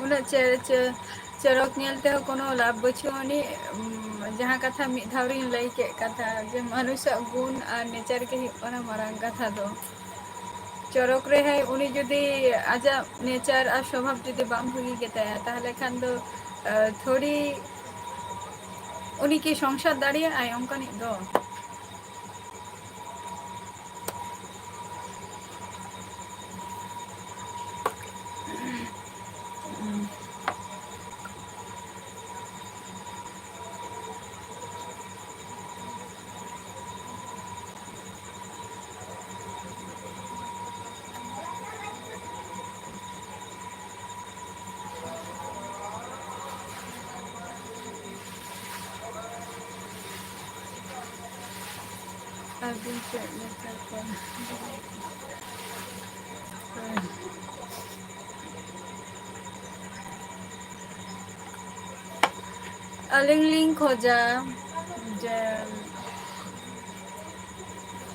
ᱩᱱᱟᱹᱜ ᱪᱮ-, ᱪᱮ-, ᱪᱚᱨᱚᱠ ᱧᱮᱞ ᱛᱮᱦᱚᱸ ᱠᱳᱱᱳ ᱞᱟᱵᱷ ᱵᱟᱹᱪᱩᱜ ᱟᱹᱱᱤᱡ᱾ ᱩᱢ, ᱡᱟᱦᱟᱸ ᱠᱟᱛᱷᱟ ᱢᱤᱫ ᱫᱷᱟᱣ ᱨᱤᱧ ᱞᱟᱹᱭ ᱠᱮᱫ ᱠᱟᱛᱷᱟ, ᱡᱮ ᱢᱟᱱᱩᱥᱟᱜ ᱜᱩᱱ ᱟᱨ nature ᱜᱮ ᱦᱩᱭᱩᱜ ᱠᱟᱱᱟ ᱢᱟᱨᱟᱝ ᱠᱟᱛᱷᱟ ᱫᱚ᱾ ᱪᱚᱨᱚᱠ ᱨᱮᱦᱚᱸ ᱩᱱᱤ ᱡᱩᱫᱤ ᱟᱡᱟᱜ nature ᱟᱨ ᱥᱚᱵᱷᱟᱵ ᱡᱩᱫᱤ ᱵᱟᱝ ᱵᱷᱟᱹᱜᱤ ᱜᱮᱛᱟᱭᱟ, ᱛᱟᱦᱚᱞᱮ ᱠᱷᱟᱱ ᱫᱚ, ᱟᱹ, ᱛᱷᱚᱲᱤ ᱩᱱᱤ ᱠᱤ ᱥᱚᱝᱥᱟᱨ ᱫᱟᱲᱮᱭᱟᱜᱼᱟᱭ ᱚᱱᱠᱟᱱᱤᱡ ᱫᱚ? ᱟᱹᱵᱤᱱ ᱪᱮᱫ ᱞᱮᱠᱟ ᱠᱚ? ᱟᱹᱞᱤᱧ ᱞᱤᱧ ᱠᱷᱚᱡᱟ ᱡᱮ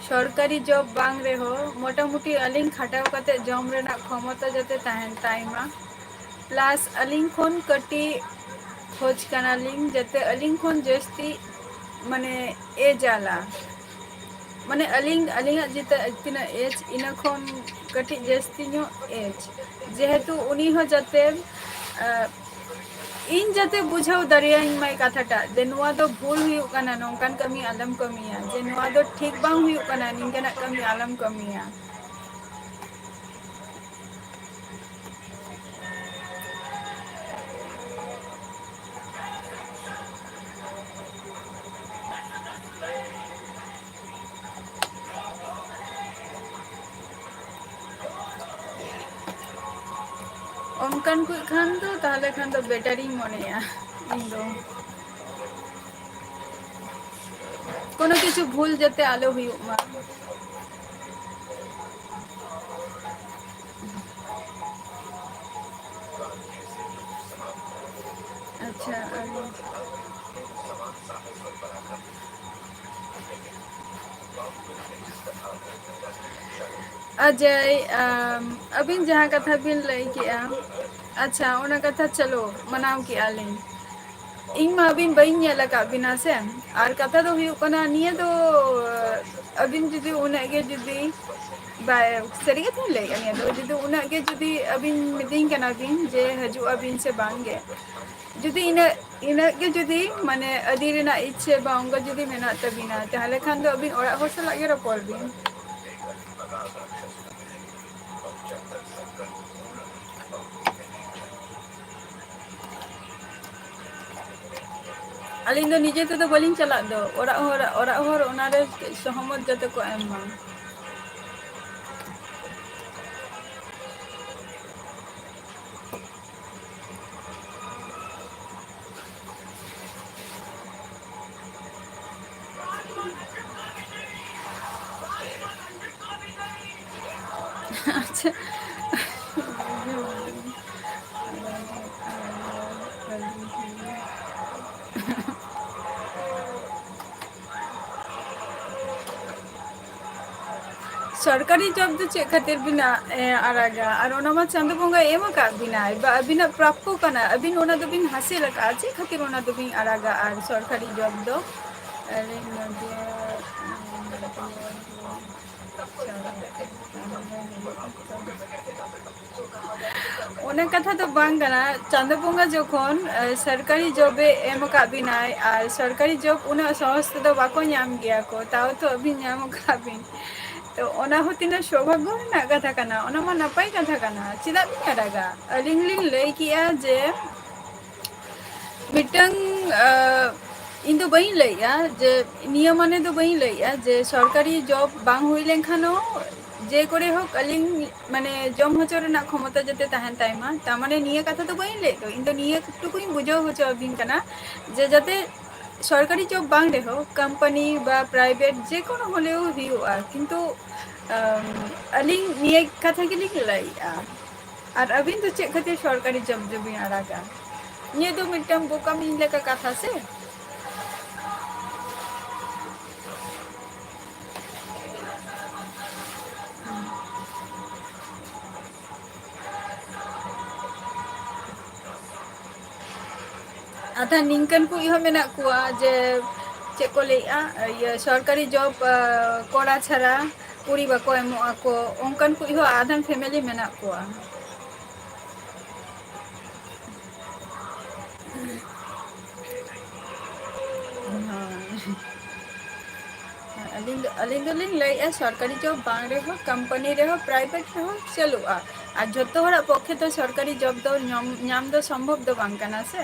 ᱥᱚᱨᱠᱟᱨᱤ ᱡᱚᱵ ᱵᱟᱝ ᱨᱮᱦᱚᱸ ᱢᱚᱴᱟᱢᱩᱴᱤ ᱟᱹᱞᱤᱧ ᱠᱷᱟᱴᱟᱣ ᱠᱟᱛᱮ ᱡᱚᱢ ᱨᱮᱱᱟᱜ ᱠᱷᱚᱢᱚᱛᱟ ᱡᱟᱛᱮ ᱛᱟᱦᱮᱱ ᱛᱟᱭ ᱢᱟ᱾ ᱯᱞᱟᱥ ᱟᱹᱞᱤᱧ ᱠᱷᱚᱱ ᱠᱟᱹᱴᱤᱡ ᱠᱷᱚᱡᱽ ᱠᱟᱱᱟᱞᱤᱧ ᱡᱟᱛᱮ ᱟᱹᱞᱤᱧ ᱠᱷᱚᱱ ᱡᱟᱹᱥᱛᱤ ᱢᱟᱱᱮ ᱮ ᱡᱟᱞᱟ, ᱢᱟᱱᱮ ᱟᱹᱞᱤᱧ, ᱟᱹᱞᱤᱧᱟᱜ ᱡᱮᱴᱟ ᱛᱤᱱᱟᱹᱜ ᱮᱡᱽ, ᱤᱱᱟᱹ ᱠᱷᱚᱱ ᱠᱟᱹᱴᱤᱡ ᱡᱟᱹᱥᱛᱤ ᱧᱚᱜ ᱮᱡᱽ, ᱡᱮᱦᱮᱛᱩ ᱩᱱᱤ ᱦᱚᱸ ᱡᱟᱛᱮ, ᱟᱸ, ᱤᱧ ᱡᱟᱛᱮ ᱵᱩᱡᱷᱟᱹᱣ ᱫᱟᱲᱮᱭᱟᱹᱧ ᱢᱟᱭ ᱠᱟᱛᱷᱟᱴᱟᱜ, ᱡᱮ ᱱᱚᱣᱟ ᱫᱚ ᱵᱷᱩᱞ ᱦᱩᱭᱩᱜ ᱠᱟᱱᱟ, ᱱᱚᱝᱠᱟᱱ ᱠᱟᱹᱢᱤ ᱟᱞᱚᱢ ᱠᱟᱹᱢᱤᱭᱟ, ᱡᱮ ᱱᱚᱣᱟ ᱫᱚ ᱴᱷᱤᱠ ᱵᱟᱝ ᱦᱩᱭᱩᱜ ᱠᱟᱱᱟ, ᱱᱤᱝᱠᱟᱱᱟᱜ ᱠᱟᱹᱢᱤ ᱟᱞᱚᱢ ᱠᱟᱹᱢᱤᱭᱟ᱾ ᱚᱱᱠᱟᱱ ᱠᱚ ᱠᱷᱟᱱ ᱫᱚ, ᱛᱟᱦᱚᱞᱮ ᱠᱷᱟᱱ ᱫᱚ ᱵᱮᱴᱟᱨᱤᱧ ᱢᱚᱱᱮᱭᱟ ᱤᱧ ᱫᱚ᱾ ᱠᱳᱱᱳ ᱠᱤᱪᱷᱩ ᱵᱷᱩᱞ ᱡᱟᱛᱮ ᱟᱞᱚ ᱦᱩᱭᱩᱜ ᱢᱟ᱾ ᱟᱪᱪᱷᱟ, ᱟᱨ ᱚᱡᱚᱭ, ᱟᱢ, ᱟᱹᱵᱤᱱ ᱡᱟᱦᱟᱸ ᱠᱟᱛᱷᱟ ᱵᱤᱱ ᱞᱟᱹᱭ ᱠᱮᱜᱼᱟ, ᱟᱪᱪᱷᱟ, ᱚᱱᱟ ᱠᱟᱛᱷᱟ ᱪᱚᱞᱚ ᱢᱟᱱᱟᱣ ᱠᱮᱜᱼᱟ ᱞᱤᱧ᱾ ᱤᱧ ᱢᱟ ᱟᱹᱵᱤᱱ ᱵᱟᱹᱧ ᱧᱮᱞ ᱟᱠᱟᱫ ᱵᱤᱱᱟ ᱥᱮ, ᱟᱨ ᱠᱟᱛᱷᱟ ᱫᱚ ᱦᱩᱭᱩᱜ ᱠᱟᱱᱟ, ᱱᱤᱭᱟᱹ ᱫᱚ, ᱟᱹᱵᱤᱱ ᱡᱩᱫᱤ ᱩᱱᱟᱹᱜ ᱜᱮ ᱡᱩᱫᱤ, ᱵᱟᱭ, ᱥᱟᱹᱨᱤ ᱠᱟᱛᱷᱟᱧ ᱞᱟᱹᱭᱮᱫᱼᱟ, ᱱᱤᱭᱟᱹ ᱫᱚ ᱡᱩᱫᱤ ᱩᱱᱟᱹᱜ ᱜᱮ ᱡᱩᱫᱤ ᱟᱹᱵᱤᱱ ᱢᱤᱛᱟᱹᱧ ᱠᱟᱱᱟ ᱵᱤᱱ ᱡᱮ ᱦᱤᱡᱩᱜ ᱟᱹᱵᱤᱱ ᱥᱮ ᱵᱟᱝ ᱜᱮ, ᱡᱩᱫᱤ ᱤᱱᱟᱹᱜ, ᱤᱱᱟᱹᱜ ᱜᱮ ᱡᱩᱫᱤ ᱢᱟᱱᱮ ᱟᱹᱰᱤ ᱨᱮᱱᱟᱜ ᱤᱪᱪᱷᱟᱹ ᱵᱟ ᱚᱱᱠᱟ ᱡᱩᱫᱤ ᱢᱮᱱᱟᱜ ᱛᱟᱹᱵᱤᱱᱟ, ᱛᱟᱦᱚᱞᱮ ᱠᱷᱟᱱ ᱫᱚ ᱟᱹᱵᱤᱱ ᱚᱲᱟᱜ ᱦᱚᱲ ᱥᱟᱞᱟᱜ ᱜᱮ ᱨᱚᱯᱚᱲ ᱵᱤᱱ᱾ ᱟᱹᱞᱤᱧ ᱫᱚ ᱱᱤᱡᱮ ᱛᱮᱫᱚ ᱵᱟᱹᱞᱤᱧ ᱪᱟᱞᱟᱜ ᱫᱚ, ᱚᱲᱟᱜ ᱦᱚᱲ, ᱚᱲᱟᱜ ᱦᱚᱲ ᱚᱱᱟᱨᱮ ᱥᱚᱦᱚᱢᱚᱛ ᱡᱟᱛᱮ ᱠᱚ ᱮᱢ ᱢᱟ᱾ ᱟᱪᱪᱷᱟ᱾ ᱥᱚᱨᱠᱟᱨᱤ ᱡᱚᱵ ᱫᱚ ᱪᱮᱫ ᱠᱷᱟᱹᱛᱤᱨ ᱵᱤᱱ ᱟ-, ᱮ, ᱟᱲᱟᱜᱟ? ᱟᱨ ᱚᱱᱟ ᱢᱟ ᱪᱟᱸᱫᱳ ᱵᱚᱸᱜᱟᱭ ᱮᱢ ᱟᱠᱟᱫ ᱵᱤᱱᱟᱭ, ᱵᱟ ᱟᱹᱵᱤᱱᱟᱜ ᱯᱨᱟᱯᱠᱚ ᱠᱟᱱᱟ, ᱟᱹᱵᱤᱱ ᱚᱱᱟ ᱫᱚᱵᱤᱱ ᱦᱟᱥᱤᱞ ᱟᱠᱟᱫᱼᱟ, ᱪᱮᱫ ᱠᱷᱟᱹᱛᱤᱨ ᱚᱱᱟ ᱫᱚᱵᱤᱱ ᱟᱲᱟᱜᱟ? ᱟᱨ ᱥᱚᱨᱠᱟᱨᱤ ᱡᱚᱵ ᱫᱚ, ᱟᱹᱞᱤᱧ ᱱᱚᱰᱮ, ᱚᱱᱟ ᱠᱟᱛᱷᱟ ᱫᱚ ᱵᱟᱝ ᱠᱟᱱᱟ᱾ ᱪᱟᱸᱫᱳ ᱵᱚᱸᱜᱟ ᱡᱚᱠᱷᱚᱱ, ᱮ, ᱥᱚᱨᱠᱟᱨᱤ ᱡᱚᱵᱮ ᱮᱢ ᱟᱠᱟᱫ ᱵᱤᱱᱟᱭ, ᱟᱨ ᱥᱚᱨᱠᱟᱨᱤ ᱡᱚᱵ ᱩᱱᱟᱹᱜ ᱥᱚᱦᱚᱡ ᱛᱮᱫᱚ ᱵᱟᱠᱚ ᱧᱟᱢ ᱜᱮᱭᱟ ᱠᱚ, ᱛᱟᱣ ᱛᱚ ᱟᱹᱵᱤᱱ ᱧᱟᱢ ᱟᱠᱟᱫ ᱵᱤᱱ᱾ ᱛᱚ ᱚᱱᱟ ᱦᱚᱸ ᱛᱤᱱᱟᱹᱜ ᱥᱳᱵᱷᱟᱜᱜᱚ ᱨᱮᱱᱟᱜ ᱠᱟᱛᱷᱟ ᱠᱟᱱᱟ, ᱚᱱᱟ ᱢᱟ ᱱᱟᱯᱟᱭ ᱠᱟᱛᱷᱟ ᱠᱟᱱᱟ, ᱪᱮᱫᱟᱜ ᱵᱤᱱ ᱟᱲᱟᱜᱟ? ᱟᱹᱞᱤᱧ ᱞᱤᱧ ᱞᱟᱹᱭ ᱠᱮᱜᱼᱟ ᱡᱮ ᱢᱤᱫᱴᱟᱝ, ᱟ, ᱤᱧ ᱫᱚ ᱵᱟᱹᱧ ᱞᱟᱹᱭᱮᱜᱼᱟ ᱡᱮ, ᱱᱤᱭᱟᱹ ᱢᱟᱱᱮ ᱫᱚ ᱵᱟᱹᱧ ᱞᱟᱹᱭᱮᱜᱼᱟ ᱡᱮ ᱥᱚᱨᱠᱟᱨᱤ ᱡᱚᱵ ᱵᱟᱝ ᱦᱩᱭ ᱞᱮᱱᱠᱷᱟᱱ ᱦᱚᱸ ᱡᱮ ᱠᱚᱨᱮ ᱦᱳᱠ ᱟᱹᱞᱤᱧ ᱢᱟᱱᱮ ᱡᱚᱢ ᱦᱚᱪᱚ ᱨᱮᱱᱟᱜ ᱠᱷᱚᱢᱚᱛᱟ ᱡᱟᱛᱮ ᱛᱟᱦᱮᱱ ᱛᱟᱭ ᱢᱟ, ᱛᱟᱨ ᱢᱟᱱᱮ ᱱᱤᱭᱟᱹ ᱠᱟᱛᱷᱟ ᱫᱚ ᱵᱟᱹᱧ ᱞᱟᱹᱭᱮᱫ ᱫᱚ᱾ ᱤᱧ ᱫᱚ ᱱᱤᱭᱟᱹ ᱴᱩᱠᱩᱧ ᱵᱩᱡᱷᱟᱹᱣ ᱦᱚᱪᱚ ᱟᱹᱵᱤᱱ ᱠᱟᱱᱟ ᱡᱮ ᱡᱟᱛᱮ ᱥᱚᱨᱠᱟᱨᱤ ᱡᱚᱵ ᱵᱟᱝ ᱨᱮᱦᱚᱸ ᱠᱳᱢᱯᱟᱱᱤ ᱵᱟ ᱯᱨᱟᱭᱵᱷᱮᱴ ᱡᱮ ᱠᱳᱱᱳ ᱦᱚᱞᱮᱣ ᱦᱩᱭᱩᱜᱼᱟ, ᱠᱤᱱᱛᱩ, ᱟᱢ, ᱟᱹᱞᱤᱧ ᱱᱤᱭᱟᱹ ᱠᱟᱛᱷᱟ ᱜᱮᱞᱤᱧ ᱞᱟᱹᱭᱮᱫᱼᱟ᱾ ᱟᱨ ᱟᱹᱵᱤᱱ ᱫᱚ ᱪᱮᱫ ᱠᱷᱟᱹᱛᱤᱨ ᱥᱚᱨᱠᱟᱨᱤ ᱡᱚᱵ ᱫᱚᱵᱤᱱ ᱟᱲᱟᱜᱟ? ᱱᱤᱭᱟᱹ ᱫᱚ ᱢᱤᱫᱴᱟᱝ ᱵᱳᱠᱟᱢᱤ ᱞᱮᱠᱟ ᱠᱟᱛᱷᱟ ᱥᱮ? ᱟᱫᱷᱟ ᱱᱤᱝᱠᱟᱹᱱ ᱠᱚ ᱦᱚᱸ ᱢᱮᱱᱟᱜ ᱠᱚᱣᱟ ᱡᱮ, ᱪᱮᱫ ᱠᱚ ᱞᱟᱹᱭᱮᱜᱼᱟ, ᱤᱭᱟᱹ, ᱥᱚᱨᱠᱟᱨᱤ ᱡᱚᱵ, ᱟ, ᱠᱚᱲᱟ ᱪᱷᱟᱲᱟ ᱠᱩᱲᱤ ᱵᱟᱠᱚ ᱮᱢᱚᱜ ᱟᱠᱚ, ᱚᱱᱠᱟᱱ ᱠᱚ ᱦᱚᱸ ᱟᱫᱷᱟᱱ ᱯᱷᱮᱢᱮᱞᱤ ᱢᱮᱱᱟᱜ ᱠᱚᱣᱟ᱾ ᱦᱳᱭ᱾ ᱟᱹᱞᱤᱧ ᱫᱚ, ᱟᱹᱞᱤᱧ ᱫᱚᱞᱤᱧ ᱞᱟᱹᱭᱮᱫᱼᱟ, ᱥᱚᱨᱠᱟᱨᱤ ᱡᱚᱵ ᱵᱟᱝ ᱨᱮᱦᱚᱸ, ᱠᱳᱢᱯᱟᱱᱤ ᱨᱮᱦᱚᱸ, ᱯᱨᱟᱭᱵᱷᱮᱴ ᱨᱮᱦᱚᱸ ᱪᱟᱹᱞᱩᱜᱼᱟ᱾ ᱟᱨ ᱡᱷᱚᱛᱚ ᱦᱚᱲᱟᱜ ᱯᱚᱠᱠᱷᱮ ᱫᱚ ᱥᱚᱨᱠᱟᱨᱤ ᱡᱚᱵ ᱫᱚ ᱧᱟᱢ, ᱧᱟᱢ ᱫᱚ ᱥᱚᱢᱵᱷᱚᱵ ᱫᱚ ᱵᱟᱝ ᱠᱟᱱᱟ ᱥᱮ᱾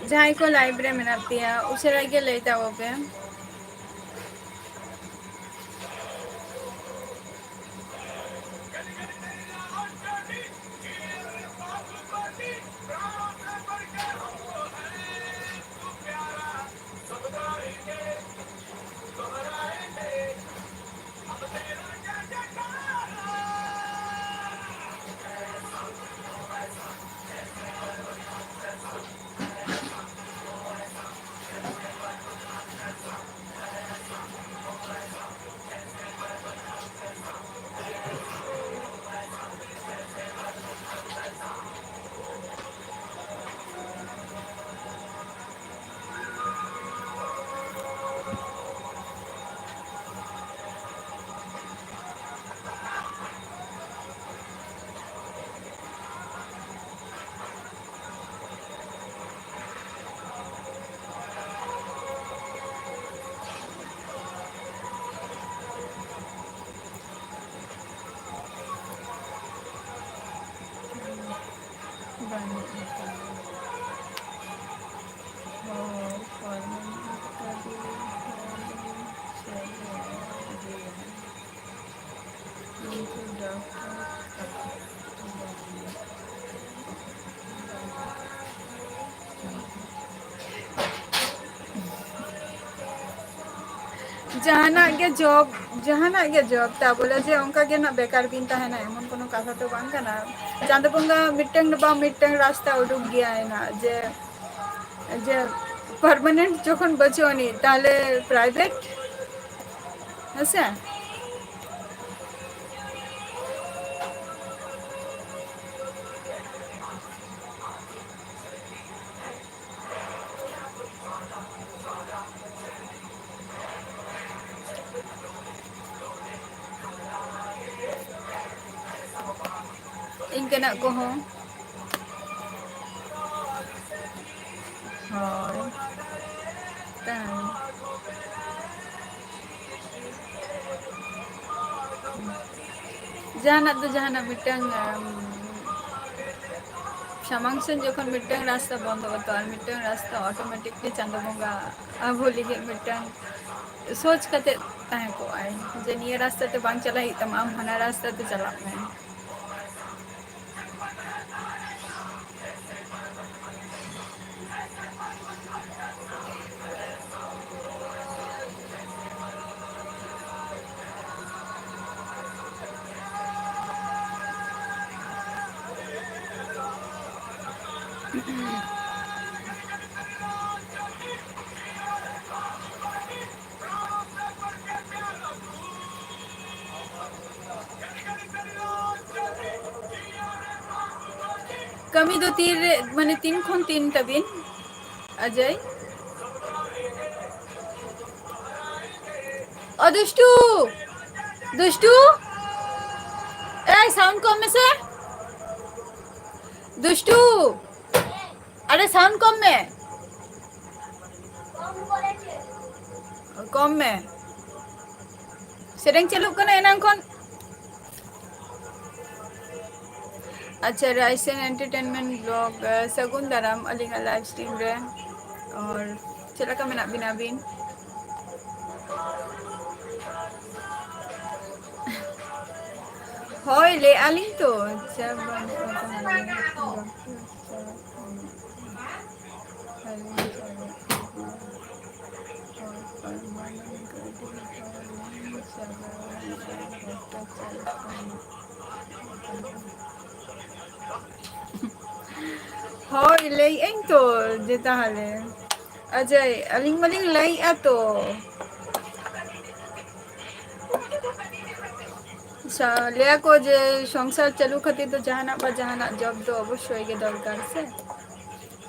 ᱡᱟᱦᱟᱸᱭ ᱠᱚ ᱞᱟᱭᱤᱵᱷ ᱨᱮ ᱢᱮᱱᱟᱜ ᱯᱮᱭᱟ, ᱩᱥᱟᱹᱨᱟ ᱜᱮ ᱞᱟᱹᱭ ᱛᱟᱵᱚ ᱯᱮ᱾ ᱵᱟᱹᱱᱩᱜ ᱟᱠᱟᱫᱟ᱾ ᱦᱚᱲ ᱯᱟᱨᱢᱟᱱᱮᱱᱴ ᱠᱟᱹᱢᱤ ᱦᱚᱲ ᱪᱟᱵᱟ ᱜᱮᱭᱟ᱾ ᱩᱱᱠᱩ ᱰᱟᱠᱛᱟᱨ ᱠᱟᱛᱷᱟ ᱠᱚ ᱵᱟᱝ᱾ ᱡᱟᱦᱟᱱᱟᱜ ᱜᱮ ᱡᱚᱵ, ᱡᱟᱦᱟᱱᱟᱜ ᱜᱮ ᱡᱚᱵ ᱛᱟ ᱵᱚᱞᱮ ᱡᱮ ᱚᱱᱠᱟ ᱜᱮ ᱱᱟᱜ ᱵᱮᱠᱟᱨ ᱵᱤᱱ ᱛᱟᱦᱮᱱᱟ, ᱮᱢᱚᱱ ᱠᱳᱱᱳ ᱠᱟᱛᱷᱟ ᱫᱚ ᱵᱟᱝ ᱠᱟᱱᱟ᱾ ᱪᱟᱸᱫᱳ ᱵᱚᱸᱜᱟ ᱢᱤᱫᱴᱟᱝ ᱫᱚ ᱵᱟᱝ ᱢᱤᱫᱴᱟᱝ ᱨᱟᱥᱛᱟ ᱩᱰᱩᱠ ᱜᱮᱭᱟᱭ ᱱᱟᱜ, ᱡᱮ, ᱡᱮ ᱯᱟᱨᱢᱟᱱᱮᱱᱴ ᱡᱚᱠᱷᱚᱱ ᱵᱟᱹᱪᱩᱜ ᱟᱹᱱᱤᱡ, ᱛᱟᱦᱞᱮ ᱯᱨᱟᱭᱵᱷᱮᱴ, ᱦᱮᱸᱥᱮ? ᱤᱱᱠᱟᱹᱱᱟᱜ ᱠᱚᱦᱚᱸ᱾ ᱦᱳᱭ᱾ ᱛᱟᱭ᱾ ᱡᱟᱦᱟᱱᱟᱜ ᱫᱚ ᱡᱟᱦᱟᱱᱟᱜ ᱢᱤᱫᱴᱟᱝ, ᱟᱢ, ᱥᱟᱢᱟᱝ ᱥᱮᱱ ᱡᱚᱠᱷᱚᱱ ᱢᱤᱫᱴᱟᱝ ᱨᱟᱥᱛᱟ ᱵᱚᱱᱫᱚᱜᱼᱟ, ᱛᱚ ᱟᱨ ᱢᱤᱫᱴᱟᱝ ᱨᱟᱥᱛᱟ ᱚᱴᱳᱢᱮᱴᱤᱠᱞᱤ ᱪᱟᱸᱫᱳ ᱵᱚᱸᱜᱟ ᱟᱵᱚ ᱞᱟᱹᱜᱤᱫ ᱢᱤᱫᱴᱟᱝ ᱥᱳᱪ ᱠᱟᱛᱮ ᱛᱟᱦᱮᱸ ᱠᱚᱜᱼᱟᱭ ᱡᱮ ᱱᱤᱭᱟᱹ ᱨᱟᱥᱛᱟ ᱛᱮ ᱵᱟᱝ ᱪᱟᱞᱟᱜ ᱦᱩᱭᱩᱜ ᱛᱟᱢᱟ, ᱟᱢ ᱦᱟᱱᱟ ᱨᱟᱥᱛᱟ ᱛᱮ ᱪᱟᱞᱟᱜ ᱢᱮ᱾ ᱠᱟᱹᱢᱤ ᱫᱚ ᱛᱤᱱ ᱨᱮ, ᱢᱟᱱᱮ ᱛᱤᱱ ᱠᱷᱚᱱ ᱛᱤᱱ ᱛᱟᱵᱤᱱ, ᱚᱡᱚᱭ? ᱚ ᱫᱩᱥᱴᱩ, ᱫᱩᱥᱴᱩ, ᱮᱭ ᱥᱟᱣᱩᱱᱰ ᱠᱚᱢ ᱢᱮᱥᱮ᱾ ᱫᱩᱥᱴᱩ, ᱟᱨᱮ ᱥᱟᱣᱩᱱᱰ ᱠᱚᱢ ᱢᱮ, ᱠᱚᱢ ᱢᱮ᱾ ᱥᱮᱨᱮᱧ ᱪᱟᱹᱞᱩᱜ ᱠᱟᱱᱟ ᱮᱱᱟᱝ ᱠᱷᱚᱱ᱾ ᱟᱪᱪᱷᱟ, ᱨᱟᱭᱥᱮᱱ ᱮᱱᱴᱟᱨᱴᱮᱱᱢᱮᱱᱴ ᱵᱞᱚᱜ, ᱥᱟᱹᱜᱩᱱ ᱫᱟᱨᱟᱢ ᱟᱹᱞᱤᱧᱟᱜ ᱞᱟᱭᱤᱵᱷ ᱥᱴᱨᱤᱢ ᱨᱮ᱾ ᱟᱨ ᱪᱮᱫ ᱞᱮᱠᱟ ᱢᱮᱱᱟᱜ ᱵᱤᱱᱟ ᱟᱹᱵᱤᱱ? ᱦᱳᱭ, ᱞᱟᱹᱭᱮᱫᱼᱟ ᱞᱤᱧ ᱛᱚ᱾ ᱪᱮᱫ ᱵᱟᱹᱱᱩᱜᱼᱟ ᱛᱟᱦᱞᱮ? ᱦᱳᱭ, ᱞᱟᱹᱭᱮᱫ ᱟᱹᱧ ᱛᱚ ᱡᱮ ᱛᱟᱦᱞᱮ ᱟᱡᱟᱭ, ᱟᱹᱞᱤᱧ ᱢᱟᱞᱤᱧ ᱞᱟᱹᱭᱮᱫᱼᱟ ᱛᱚ᱾ ᱥᱟ-, ᱞᱟᱹᱭᱟ ᱠᱚ ᱡᱮ ᱥᱚᱝᱥᱟᱨ ᱪᱟᱹᱞᱩ ᱠᱷᱟᱹᱛᱤᱨ ᱫᱚ ᱡᱟᱦᱟᱱᱟᱜ ᱵᱟ ᱡᱟᱦᱟᱱᱟᱜ ᱡᱚᱵ ᱫᱚ ᱚᱵᱚᱥᱥᱳᱭ ᱜᱮ ᱫᱚᱨᱠᱟᱨ ᱥᱮ᱾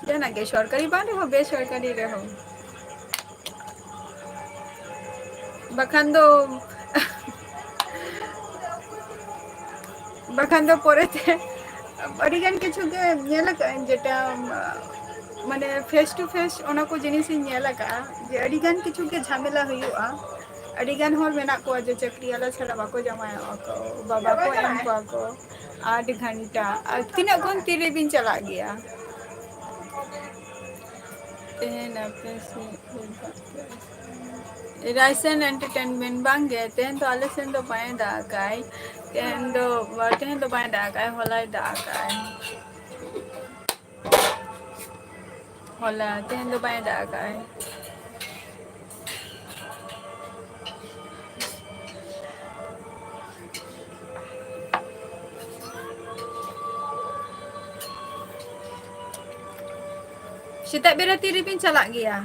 ᱡᱟᱦᱟᱱᱟᱜ ᱜᱮ, ᱥᱚᱨᱠᱟᱨᱤ ᱵᱟᱝ ᱨᱮᱦᱚᱸ ᱵᱮᱥᱚᱨᱠᱟᱨᱤ ᱨᱮᱦᱚᱸ᱾ ᱵᱟᱠᱷᱟᱱ ᱫᱚ, ᱵᱟᱠᱷᱟᱱ ᱫᱚ ᱯᱚᱨᱮᱛᱮ ᱟᱹᱰᱤᱜᱟᱱ ᱠᱤᱪᱷᱩ ᱜᱮ ᱧᱮᱞ ᱟᱠᱟᱫᱟᱹᱧ, ᱡᱮᱴᱟ, ᱢᱟᱱᱮ, ᱯᱷᱮᱥ ᱴᱩ ᱯᱷᱮᱥ ᱚᱱᱟ ᱠᱚ ᱡᱤᱱᱤᱥᱤᱧ ᱧᱮᱞ ᱟᱠᱟᱫᱼᱟ, ᱡᱮ ᱟᱹᱰᱤᱜᱟᱱ ᱠᱤᱪᱷᱩ ᱜᱮ ᱡᱷᱟᱢᱮᱞᱟ ᱦᱩᱭᱩᱜᱼᱟ᱾ ᱟᱹᱰᱤᱜᱟᱱ ᱦᱚᱲ ᱢᱮᱱᱟᱜ ᱠᱚᱣᱟ ᱡᱮ ᱪᱟᱹᱠᱨᱤᱭᱟᱞᱟ ᱪᱷᱟᱲᱟ ᱵᱟᱠᱚ ᱡᱟᱶᱟᱭᱚᱜᱼᱟ ᱠᱚ, ᱵᱟᱵᱟ ᱠᱚ ᱮᱢ ᱠᱚᱣᱟ ᱠᱚ ᱟᱴ ᱜᱷᱚᱱᱴᱟ᱾ ᱟᱨ ᱛᱤᱱᱟᱹᱜ ᱠᱷᱚᱱ ᱛᱤᱨᱮᱵᱤᱱ ᱪᱟᱞᱟᱜ ᱜᱮᱭᱟ? ᱛᱮᱦᱮᱧ ᱟᱯᱮ ᱥᱮᱫ ᱦᱩᱭ ᱠᱚᱜ ᱜᱮᱭᱟ? ᱨᱟᱭᱥᱮᱱ ᱮᱱᱴᱟᱨᱴᱮᱱᱢᱮᱱᱴ, ᱵᱟᱝ ᱜᱮ, ᱛᱮᱦᱮᱧ ᱫᱚ ᱟᱞᱮ ᱥᱮᱱ ᱫᱚ ᱵᱟᱭ ᱫᱟᱜ ᱟᱠᱟᱫ᱾ ᱛᱮᱦᱮᱧ ᱫᱚ, ᱛᱮᱦᱮᱧ ᱫᱚ ᱵᱟᱭ ᱫᱟᱜ ᱟᱠᱟᱫ, ᱦᱚᱞᱟᱭ ᱫᱟᱜ ᱟᱠᱟᱫ᱾ ᱦᱚᱞᱟ, ᱛᱮᱦᱮᱧ ᱫᱚ ᱵᱟᱭ ᱫᱟᱜ ᱟᱠᱟᱫ᱾ ᱥᱮᱛᱟᱜ ᱵᱮᱨᱟ ᱛᱤᱨᱮᱵᱤᱱ ᱪᱟᱞᱟᱜ ᱜᱮᱭᱟ?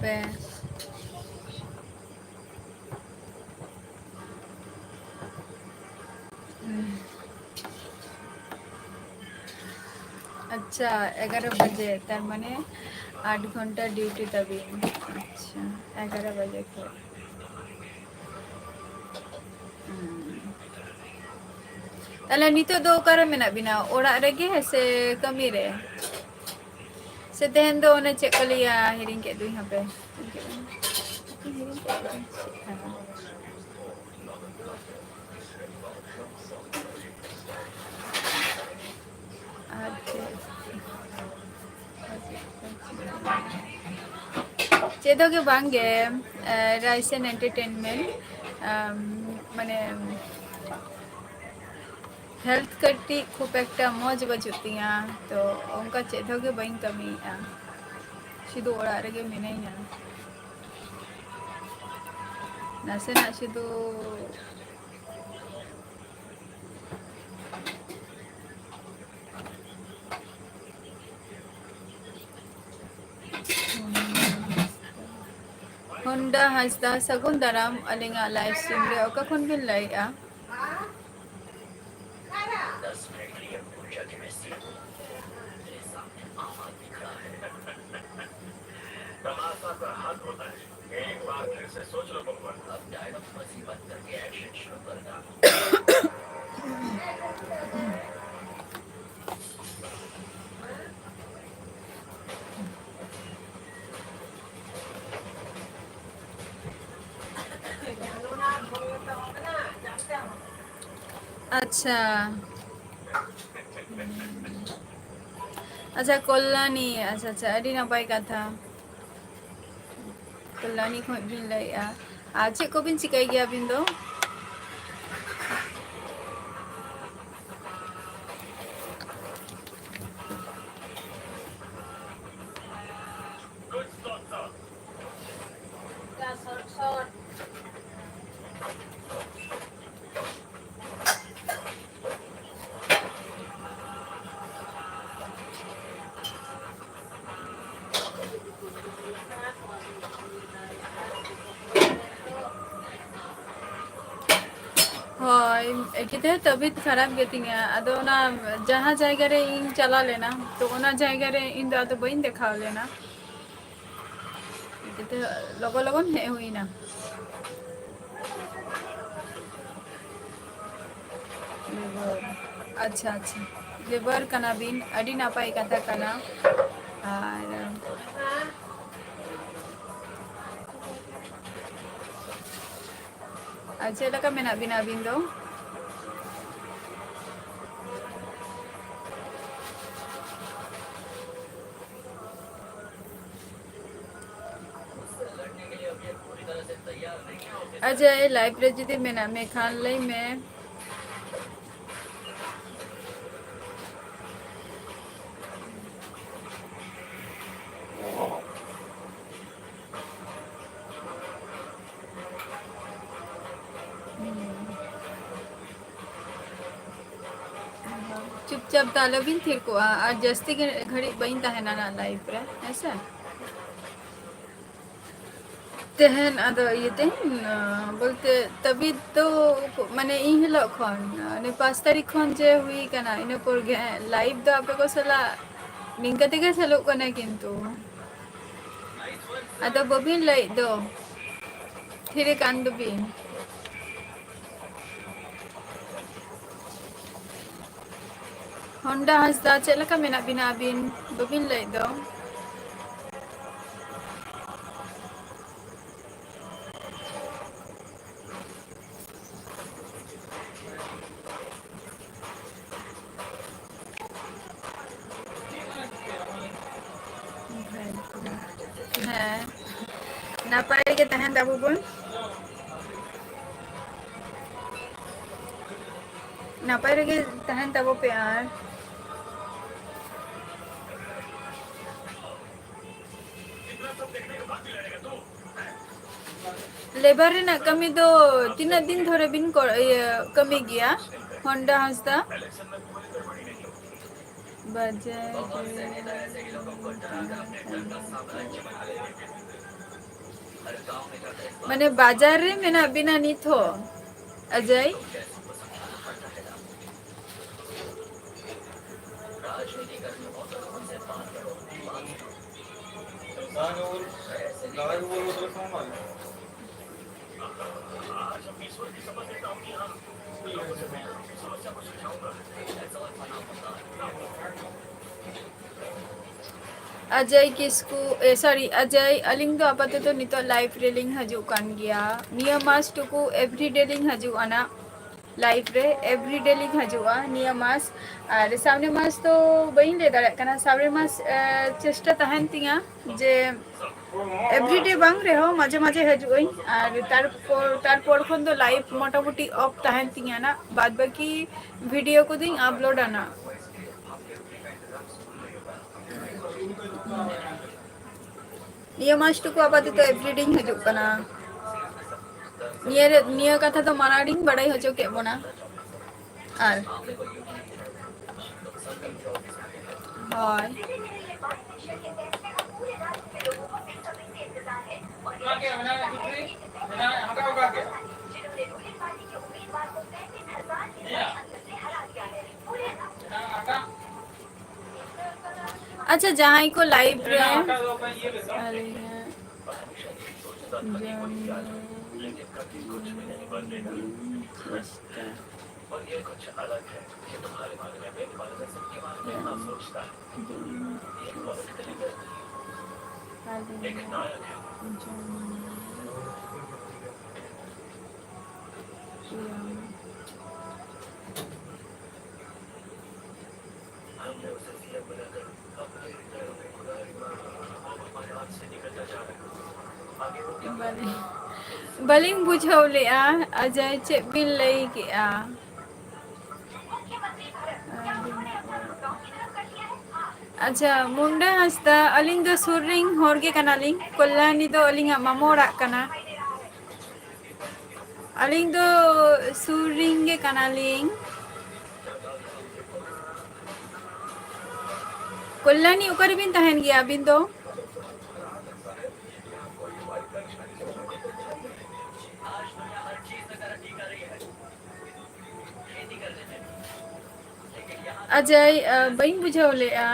ᱯᱮ᱾ ᱦᱩᱸ᱾ ᱟᱪᱪᱷᱟ, ᱮᱜᱟᱨᱚ ᱵᱟᱡᱮ, ᱛᱟᱨ ᱢᱟᱱᱮ ᱟᱴ ᱜᱷᱚᱱᱴᱟ ᱰᱤᱭᱩᱴᱤ ᱛᱟᱵᱤᱱ᱾ ᱟᱪᱪᱷᱟ, ᱮᱜᱟᱨᱚ ᱵᱟᱡᱮ ᱠᱷᱚᱱ᱾ ᱦᱩᱸ᱾ ᱛᱟᱦᱞᱮ ᱱᱤᱛᱚᱜ ᱫᱚ ᱚᱠᱟᱨᱮ ᱢᱮᱱᱟᱜ ᱵᱤᱱᱟ? ᱚᱲᱟᱜ ᱨᱮᱜᱮ ᱥᱮ ᱠᱟᱹᱢᱤ ᱨᱮ? ᱥᱮ ᱛᱮᱦᱮᱧ ᱫᱚ ᱚᱱᱮ ᱪᱮᱫ ᱠᱚ ᱞᱟᱹᱭᱟ, ᱦᱤᱲᱤᱧ ᱠᱮᱫ ᱫᱩᱧ ᱦᱟᱯᱮ᱾ ᱦᱤᱲᱤᱧ ᱠᱮᱫ ᱫᱩᱧ᱾ ᱪᱮᱫ ᱠᱟᱱᱟ? ᱟᱨ ᱪᱮᱫ? ᱪᱮᱫ ᱦᱚᱸ ᱜᱮ ᱵᱟᱝ ᱜᱮ, ᱮ, ᱨᱟᱭᱥᱮᱱ ᱮᱱᱴᱟᱨᱴᱮᱱᱢᱮᱱᱴ, ᱟᱢ, ᱢᱟᱱᱮ, ᱦᱮᱞᱛᱷ ᱠᱟᱹᱴᱤᱡ ᱠᱷᱩᱵ ᱮᱠᱴᱟ ᱢᱚᱡᱽ ᱵᱟᱹᱪᱩᱜ ᱛᱤᱧᱟ, ᱛᱚ ᱚᱱᱠᱟ ᱪᱮᱫ ᱦᱚᱸ ᱜᱮ ᱵᱟᱹᱧ ᱠᱟᱹᱢᱤᱭᱮᱫᱼᱟ, ᱥᱩᱫᱷᱩ ᱚᱲᱟᱜ ᱨᱮᱜᱮ ᱢᱤᱱᱟᱹᱧᱟ᱾ ᱱᱟᱥᱮᱱᱟᱜ ᱥᱩᱫᱷᱩ ᱦᱩᱱᱰᱟ ᱦᱟᱸᱥᱫᱟ, ᱥᱟᱹᱜᱩᱱ ᱫᱟᱨᱟᱢ ᱟᱹᱞᱤᱧᱟᱜ ᱞᱟᱭᱤᱵᱷ ᱥᱴᱨᱤᱢ ᱨᱮ᱾ ᱚᱠᱟ ᱠᱷᱚᱱ ᱵᱤᱱ ᱞᱟᱹᱭᱮᱫᱼᱟ? ᱟᱪᱪᱷᱟ, ᱟᱪᱪᱷᱟ, ᱠᱚᱞᱞᱟᱱᱤ, ᱟᱪᱪᱷᱟ, ᱟᱪᱪᱷᱟ, ᱟᱹᱰᱤ ᱱᱟᱯᱟᱭ ᱠᱟᱛᱷᱟ᱾ ᱠᱚᱞᱞᱟᱱᱤ ᱠᱷᱚᱱ ᱵᱤᱱ ᱞᱟᱹᱭᱮᱫᱼᱟ᱾ ᱟᱨ ᱪᱮᱫ ᱠᱚᱵᱤᱱ ᱪᱤᱠᱟᱹᱭ ᱜᱮᱭᱟ ᱟᱹᱵᱤᱱ ᱫᱚ? ᱦᱳᱭ, ᱮᱠᱤ ᱛᱮ ᱛᱟᱵᱤᱭᱚᱛ ᱠᱷᱟᱨᱟᱯ ᱜᱮᱛᱤᱧᱟ᱾ ᱟᱫᱚ ᱚᱱᱟ ᱡᱟᱦᱟᱸ ᱡᱟᱭᱜᱟ ᱨᱮ ᱤᱧ ᱪᱟᱞᱟᱣ ᱞᱮᱱᱟ, ᱛᱚ ᱚᱱᱟ ᱡᱟᱭᱜᱟ ᱨᱮ ᱤᱧ ᱫᱚ ᱟᱫᱚ ᱵᱟᱹᱧ ᱫᱮᱠᱷᱟᱣ ᱞᱮᱱᱟ᱾ ᱮᱠᱤ ᱛᱮ ᱞᱚᱜᱚᱱ ᱞᱚᱜᱚᱱ ᱦᱮᱡ ᱦᱩᱭᱱᱟ᱾ ᱟᱪᱪᱷᱟ, ᱟᱪᱪᱷᱟ, ᱵᱮᱵᱚᱦᱟᱨ ᱠᱟᱱᱟ ᱵᱤᱱ, ᱟᱹᱰᱤ ᱱᱟᱯᱟᱭ ᱠᱟᱛᱷᱟ ᱠᱟᱱᱟ᱾ ᱟᱨ ᱟᱨ ᱪᱮᱫ ᱞᱮᱠᱟ ᱢᱮᱱᱟᱜ ᱵᱤᱱᱟ ᱟᱹᱵᱤᱱ ᱫᱚ? ᱟᱡᱟᱭ, live ᱨᱮ ᱡᱩᱫᱤ ᱢᱮᱱᱟᱜ ᱢᱮ ᱠᱷᱟᱱ ᱞᱟᱹᱭ ᱢᱮ᱾ ᱪᱩᱯᱪᱟᱯ ᱫᱚ ᱟᱞᱚᱵᱤᱱ ᱛᱷᱤᱨ ᱠᱚᱜᱼᱟ, ᱟᱨ ᱡᱟᱹᱥᱛᱤ ᱜᱷᱟᱹᱲᱤᱡ ᱵᱟᱹᱧ ᱛᱟᱦᱮᱱᱟ ᱱᱟᱜ live ᱨᱮ, ᱦᱮᱸ ᱥᱮ? ᱛᱮᱦᱮᱧ ᱟᱫᱚ ᱤᱭᱟᱹ ᱛᱮᱦᱮᱧ, ᱟᱸ, ᱵᱚᱞᱛᱮ ᱛᱟᱵᱤᱫ ᱫᱚ ᱢᱟᱱᱮ ᱤᱧ ᱦᱤᱞᱳᱜ ᱠᱷᱚᱱ, ᱚᱱᱮ ᱯᱟᱸᱪ ᱛᱟᱹᱨᱤᱠᱷ ᱠᱷᱚᱱ ᱡᱮ ᱦᱩᱭ ᱠᱟᱱᱟ, ᱤᱱᱟᱹ ᱯᱚᱨ ᱜᱮ ᱦᱮᱸ, live ᱫᱚ ᱟᱯᱮ ᱠᱚ ᱥᱟᱞᱟᱜ ᱱᱤᱝᱠᱟᱹ ᱛᱮᱜᱮ ᱪᱟᱹᱞᱩᱜ ᱠᱟᱱᱟ, ᱠᱤᱱᱛᱩ ᱟᱫᱚ ᱵᱟᱹᱵᱤᱱ ᱞᱟᱹᱭᱮᱫ ᱫᱚ, ᱛᱷᱤᱨ ᱠᱟᱱ ᱫᱚᱵᱤᱱ᱾ ᱦᱚᱱᱰᱟ ᱦᱟᱸᱥᱫᱟ, ᱪᱮᱫ ᱞᱮᱠᱟ ᱢᱮᱱᱟᱜ ᱵᱤᱱᱟ ᱟᱹᱵᱤᱱ? ᱵᱟᱹᱵᱤᱱ ᱞᱟᱹᱭᱮᱫ ᱫᱚ᱾ ᱦᱮᱸ, ᱱᱟᱯᱟᱭ ᱜᱮ ᱛᱟᱦᱮᱱ ᱛᱟᱵᱚ ᱵᱚᱱ᱾ ᱱᱟᱯᱟᱭ ᱨᱮᱜᱮ ᱛᱟᱦᱮᱱ ᱛᱟᱵᱚ ᱯᱮ ᱟᱨ ᱞᱮᱵᱟᱨ ᱨᱮᱱᱟᱜ ᱠᱟᱹᱢᱤ ᱫᱚ ᱛᱤᱱᱟᱹᱜ ᱫᱤᱱ ᱫᱷᱚᱨᱮ ᱵᱤᱱ ᱠᱚ-, ᱤᱭᱟᱹ, ᱠᱟᱹᱢᱤ ᱜᱮᱭᱟ, ᱦᱚᱱᱰᱟ ᱦᱟᱸᱥᱫᱟ? ᱵᱟᱡᱟᱨ ᱨᱮ ᱢᱟᱱᱮ, ᱵᱟᱡᱟᱨ ᱨᱮ ᱢᱮᱱᱟᱜ ᱵᱤᱱᱟ ᱱᱤᱛ ᱦᱚᱸ? ᱟᱡᱟᱭ᱾ ᱟᱡᱚᱭ ᱠᱤᱥᱠᱩ, ᱮ, sorry, ᱟᱡᱚᱭ, ᱟᱹᱞᱤᱧ ᱫᱚ ᱟᱯᱟᱛᱚᱛᱚ ᱱᱤᱛᱚᱜ live ᱨᱮᱞᱤᱧ ᱦᱤᱡᱩᱜ ᱠᱟᱱ ᱜᱮᱭᱟ᱾ ᱱᱤᱭᱟᱹ ᱢᱟᱥ ᱴᱩᱠᱩ everyday ᱞᱤᱧ ᱦᱤᱡᱩᱜᱼᱟ ᱱᱟᱜ live ᱨᱮ, everyday ᱞᱤᱧ ᱦᱤᱡᱩᱜᱼᱟ ᱱᱤᱭᱟᱹ ᱢᱟᱥ᱾ ᱟᱨ ᱥᱟᱢᱱᱮ ᱢᱟᱥ ᱫᱚ ᱵᱟᱹᱧ ᱞᱟᱹᱭ ᱫᱟᱲᱮᱭᱟᱜ ᱠᱟᱱᱟ, ᱥᱟᱢᱱᱮ ᱢᱟᱥ, ᱮ, ᱪᱮᱥᱴᱟ ᱛᱟᱦᱮᱱ ᱛᱤᱧᱟ ᱡᱮ everyday ᱵᱟᱝ ᱨᱮᱦᱚᱸ ᱢᱟᱡᱷᱮ ᱢᱟᱡᱷᱮ ᱦᱤᱡᱩᱜ ᱟᱹᱧ᱾ ᱟᱨ ᱛᱟᱨᱯᱚᱨ, ᱛᱟᱨᱯᱚᱨ ᱠᱷᱚᱱ ᱫᱚ live ᱢᱚᱴᱟᱢᱩᱴᱤ off ᱛᱟᱦᱮᱱ ᱛᱤᱧᱟ ᱱᱟᱜ, ᱵᱟᱫ ᱵᱟᱹᱠᱤ video ᱠᱚᱫᱚᱧ upload ᱟ ᱱᱟᱜ᱾ ᱱᱤᱭᱟᱹ ᱢᱟᱥ ᱴᱩᱠᱩ ᱟᱯᱟᱛᱚᱛᱚ everyday ᱤᱧ ᱦᱤᱡᱩᱜ ᱠᱟᱱᱟ᱾ ᱱᱤᱭᱟᱹ ᱨᱮ, ᱱᱤᱭᱟᱹ ᱠᱟᱛᱷᱟ ᱫᱚ ᱢᱟᱲᱟᱝ ᱨᱤᱧ ᱵᱟᱲᱟᱭ ᱦᱚᱪᱚ ᱠᱮᱫ ᱵᱚᱱᱟ᱾ ᱟᱨ ᱦᱳᱭ᱾ ᱟᱪᱪᱷᱟ, ᱡᱟᱦᱟᱸᱭ ᱠᱚ live ᱨᱮ ᱟᱹᱞᱤᱧᱟᱜ ᱡᱚᱢ ᱧᱩ ᱪᱮᱥᱴᱟ᱾ ᱵᱟᱹᱞᱤᱧ, ᱵᱟᱹᱞᱤᱧ ᱵᱩᱡᱷᱟᱹᱣ ᱞᱮᱜᱼᱟ, ᱟᱡᱟᱭ, ᱪᱮᱫ ᱵᱤᱱ ᱞᱟᱹᱭ ᱠᱮᱜᱼᱟ? ᱟᱪᱪᱷᱟ, ᱢᱩᱱᱰᱟᱹ ᱦᱟᱸᱥᱫᱟ, ᱟᱹᱞᱤᱧ ᱫᱚ ᱥᱩᱨ ᱨᱮᱱ ᱦᱚᱲ ᱜᱮ ᱠᱟᱱᱟᱞᱤᱧ, ᱠᱚᱞᱭᱟᱱᱤ ᱫᱚ ᱟᱹᱞᱤᱧᱟᱜ ᱢᱟᱢᱚ ᱚᱲᱟᱜ ᱠᱟᱱᱟ᱾ ᱟᱹᱞᱤᱧ ᱫᱚ ᱥᱩᱨ ᱨᱮᱱ ᱜᱮ ᱠᱟᱱᱟᱞᱤᱧ᱾ ᱠᱚᱞᱭᱟᱱᱤ, ᱚᱠᱟ ᱨᱮᱵᱤᱱ ᱛᱟᱦᱮᱱ ᱜᱮᱭᱟ ᱟᱹᱵᱤᱱ ᱫᱚ? ᱟᱡᱟᱭ, ᱟ, ᱵᱟᱹᱧ ᱵᱩᱡᱷᱟᱹᱣ ᱞᱮᱫᱼᱟ᱾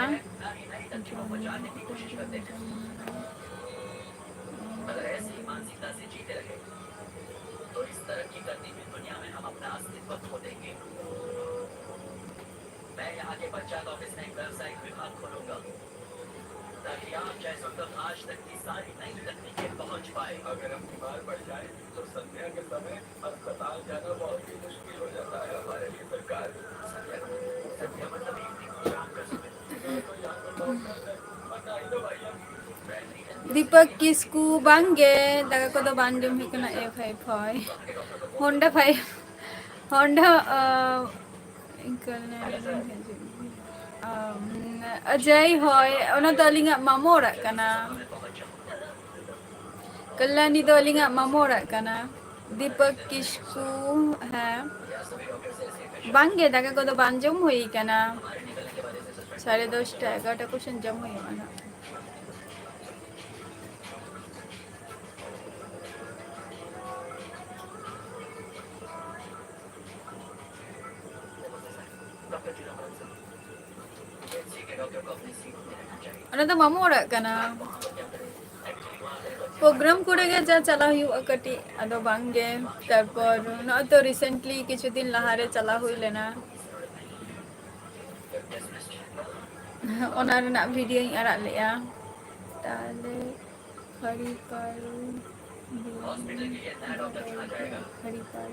ᱫᱤᱯᱚᱠ ᱠᱤᱥᱠᱩ, ᱵᱟᱝᱜᱮ, ᱫᱟᱠᱟ ᱠᱚᱫᱚ ᱵᱟᱝ ᱡᱚᱢ ᱦᱩᱭ ᱠᱟᱱᱟ᱾ ᱮ ᱵᱷᱟᱭ ᱵᱷᱟᱭ, ᱦᱚᱱᱰᱟ ᱯᱷᱟᱭᱤᱵᱷ, ᱦᱚᱱᱰᱟ, ᱟᱢ, ᱟᱡᱟᱭ, ᱦᱳᱭ, ᱚᱱᱟ ᱫᱚ ᱟᱹᱞᱤᱧᱟᱜ ᱢᱟᱢᱚ ᱚᱲᱟᱜ ᱠᱟᱱᱟ᱾ ᱠᱟᱞᱞᱟᱱᱤ ᱫᱚ ᱟᱹᱞᱤᱧᱟᱜ ᱢᱟᱢᱚ ᱚᱲᱟᱜ ᱠᱟᱱᱟ᱾ ᱫᱤᱯᱚᱠ ᱠᱤᱥᱠᱩ, ᱦᱮᱸ᱾ ᱵᱟᱝᱜᱮ, ᱫᱟᱠᱟ ᱠᱚᱫᱚ ᱵᱟᱝ ᱡᱚᱢ ᱦᱩᱭ ᱠᱟᱱᱟ᱾ ᱥᱟᱲᱮ ᱫᱚᱥᱴᱟ, ᱮᱜᱟᱨᱚᱴᱟ ᱠᱚᱥᱮᱱ ᱡᱚᱢ ᱦᱩᱭᱩᱜᱼᱟ ᱱᱟᱜ᱾ ᱚᱱᱟ ᱫᱚ ᱢᱟᱢᱚ ᱚᱲᱟᱜ ᱠᱟᱱᱟ᱾ ᱯᱨᱳᱜᱨᱟᱢ ᱠᱚᱨᱮ ᱜᱮ ᱡᱟ ᱪᱟᱞᱟᱣ ᱦᱩᱭᱩᱜᱼᱟ ᱠᱟᱹᱴᱤᱡ, ᱟᱫᱚ ᱵᱟᱝ ᱜᱮ᱾ ᱛᱟᱨᱯᱚᱨ ᱱᱚᱜᱼᱚᱭ ᱛᱚ recently ᱠᱤᱪᱷᱩ ᱫᱤᱱ ᱞᱟᱦᱟ ᱨᱮ ᱪᱟᱞᱟᱣ ᱦᱩᱭ ᱞᱮᱱᱟ, ᱚᱱᱟ ᱨᱮᱱᱟᱜ ᱵᱷᱤᱰᱤᱭᱳᱧ ᱟᱲᱟᱜ ᱞᱮᱜᱼᱟ᱾ ᱛᱟᱦᱞᱮ ᱦᱟᱨᱤᱯᱟᱞ, ᱦᱟᱨᱤᱯᱟᱞ,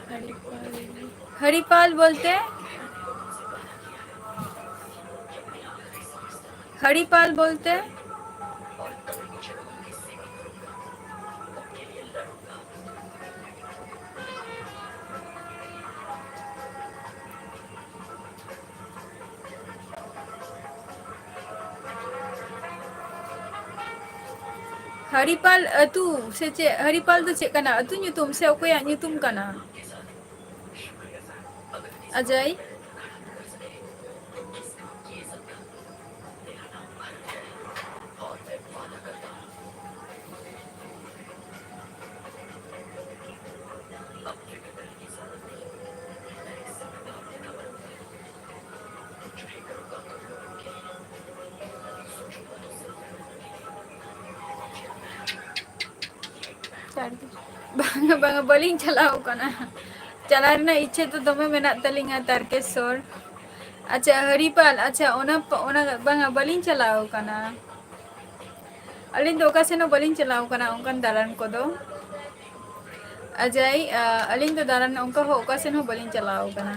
ᱦᱟᱨᱤᱯᱟᱞ, ᱦᱟᱨᱤᱯᱟᱞ ᱵᱚᱞᱛᱮ, ᱦᱟᱨᱤᱯᱟᱞ ᱵᱚᱞᱛᱮ ᱦᱟᱨᱤᱯᱟᱞ ᱟᱹᱛᱩ ᱥᱮ ᱪᱮᱫ? ᱦᱟᱨᱤᱯᱟᱞ ᱫᱚ ᱪᱮᱫ ᱠᱟᱱᱟ? ᱟᱹᱛᱩ ᱧᱩᱛᱩᱢ ᱥᱮ ᱚᱠᱚᱭᱟᱜ ᱧᱩᱛᱩᱢ ᱠᱟᱱᱟ? ᱟᱡᱟᱭ? ᱵᱟᱝᱟ, ᱵᱟᱝᱟ, ᱵᱟᱹᱞᱤᱧ ᱪᱟᱞᱟᱣ ᱠᱟᱱᱟ᱾ ᱪᱟᱞᱟᱣ ᱨᱮᱱᱟᱜ ᱤᱪᱪᱷᱟᱹ ᱫᱚ ᱫᱚᱢᱮ ᱢᱮᱱᱟᱜ ᱛᱟᱹᱞᱤᱧᱟ, ᱛᱟᱨᱠᱮᱥᱥᱚᱨ᱾ ᱟᱪᱪᱷᱟ, ᱦᱟᱹᱨᱤᱯᱟᱞ, ᱟᱪᱪᱷᱟ, ᱚᱱᱟ ᱯ-, ᱚᱱᱟ, ᱵᱟᱝᱟ, ᱵᱟᱹᱞᱤᱧ ᱪᱟᱞᱟᱣ ᱠᱟᱱᱟ᱾ ᱟᱹᱞᱤᱧ ᱫᱚ ᱚᱠᱟ ᱥᱮᱱ ᱦᱚᱸ ᱵᱟᱹᱞᱤᱧ ᱪᱟᱞᱟᱣ ᱠᱟᱱᱟ ᱚᱱᱠᱟᱱ ᱫᱟᱬᱟᱱ ᱠᱚᱫᱚ᱾ ᱟᱡᱟᱭ, ᱟ, ᱟᱹᱞᱤᱧ ᱫᱚ ᱫᱟᱬᱟᱱ ᱚᱱᱠᱟ ᱦᱚᱸ ᱚᱠᱟ ᱥᱮᱱ ᱦᱚᱸ ᱵᱟᱹᱞᱤᱧ ᱪᱟᱞᱟᱣ ᱠᱟᱱᱟ᱾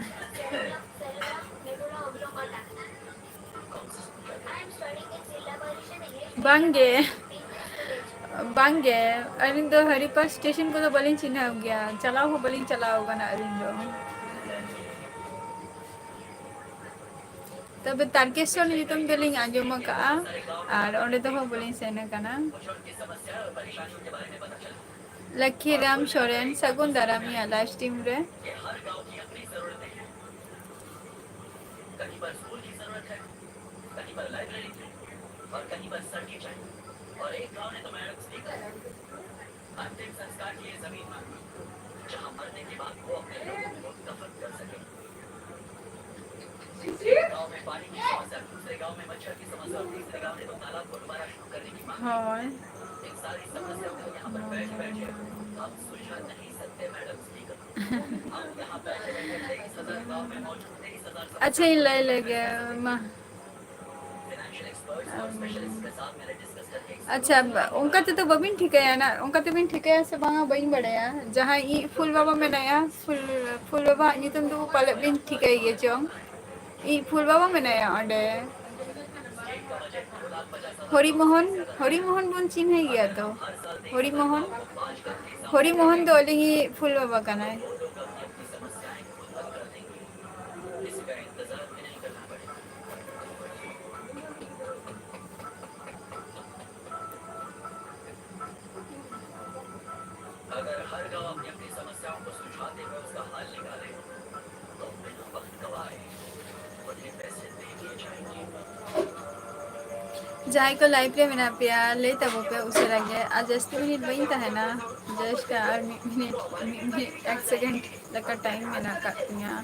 ᱵᱟᱝᱜᱮ, ᱵᱟᱝᱜᱮ, ᱟᱹᱞᱤᱧ ᱫᱚ ᱦᱟᱹᱨᱤᱯᱟᱞ ᱥᱴᱮᱥᱚᱱ ᱠᱚᱫᱚ ᱵᱟᱹᱞᱤᱧ ᱪᱤᱱᱦᱟᱹᱣ ᱜᱮᱭᱟ, ᱪᱟᱞᱟᱣ ᱦᱚᱸ ᱵᱟᱹᱞᱤᱧ ᱪᱟᱞᱟᱣ ᱠᱟᱱᱟ ᱟᱹᱞᱤᱧ ᱫᱚ᱾ ᱛᱚᱵᱮ ᱛᱟᱨᱠᱮᱥᱥᱚᱨ ᱧᱩᱛᱩᱢ ᱫᱚᱞᱤᱧ ᱟᱸᱡᱚᱢ ᱟᱠᱟᱫᱼᱟ, ᱟᱨ ᱚᱸᱰᱮ ᱫᱚ ᱦᱚᱸ ᱵᱟᱹᱞᱤᱧ ᱥᱮᱱ ᱟᱠᱟᱱᱟ᱾ ᱞᱟᱠᱠᱷᱤᱨᱟᱢ ᱥᱚᱨᱮᱱ, ᱥᱟᱹᱜᱩᱱ ᱫᱟᱨᱟᱢ ᱤᱧᱟᱹᱜ live stream ᱨᱮ᱾ ᱦᱳᱭ᱾ ᱟᱪᱪᱷᱟᱧ ᱞᱟᱹᱭ ᱞᱮᱜᱮ, ᱢᱟ᱾ ᱟᱪᱪᱷᱟ, ᱚᱱᱠᱟ ᱛᱮᱫᱚ ᱵᱟᱹᱵᱤᱱ ᱴᱷᱤᱠᱟᱹᱭᱟ ᱱᱟ, ᱚᱱᱠᱟ ᱛᱮᱵᱤᱱ ᱴᱷᱤᱠᱟᱹᱭᱟ ᱥᱮ ᱵᱟᱝᱟ ᱵᱟᱹᱧ ᱵᱟᱲᱟᱭᱟ᱾ ᱡᱟᱦᱟᱸᱭ ᱤᱡ ᱯᱷᱩᱞ ᱵᱟᱵᱟ ᱢᱮᱱᱟᱭᱟ, ᱯᱷᱩᱞ, ᱯᱷᱩᱞ ᱵᱟᱵᱟᱣᱟᱜ ᱧᱩᱛᱩᱢ ᱫᱚ ᱯᱟᱞᱮᱫ ᱵᱤᱱ ᱴᱷᱤᱠᱟᱹᱭ ᱜᱮ ᱪᱚᱝ᱾ ᱤᱡ ᱯᱷᱩᱞ ᱵᱟᱵᱟ ᱢᱮᱱᱟᱭᱟ ᱚᱸᱰᱮ᱾ ᱦᱚᱨᱤ ᱢᱳᱦᱚᱱ, ᱦᱚᱨᱤ ᱢᱳᱦᱚᱱ ᱵᱚᱱ ᱪᱤᱱᱦᱟᱹᱭ ᱜᱮᱭᱟ ᱛᱚ? ᱦᱚᱨᱤ ᱢᱳᱦᱚᱱ, ᱦᱚᱨᱤ ᱢᱳᱦᱚᱱ ᱫᱚ ᱟᱹᱞᱤᱧᱤᱡ ᱯᱷᱩᱞ ᱵᱟᱵᱟ ᱠᱟᱱᱟᱭ᱾ ᱡᱟᱦᱟᱸᱭ ᱠᱚ live ᱨᱮ ᱢᱮᱱᱟᱜ ᱯᱮᱭᱟ, ᱞᱟᱹᱭ ᱛᱟᱵᱚ ᱯᱮ ᱩᱥᱟᱹᱨᱟ ᱜᱮ, ᱟᱨ ᱡᱟᱹᱥᱛᱤ ᱢᱤᱱᱤᱴ ᱵᱟᱹᱧ ᱛᱟᱦᱮᱱᱟ, just ᱟᱨ ᱢᱤᱫ ᱢᱤᱱᱤᱴ, ᱢᱤᱫ ᱢᱤᱱᱤᱴ, ᱮᱠ ᱥᱮᱠᱮᱱᱰ ᱞᱮᱠᱟ time ᱢᱮᱱᱟᱜ ᱟᱠᱟᱫ ᱛᱤᱧᱟ᱾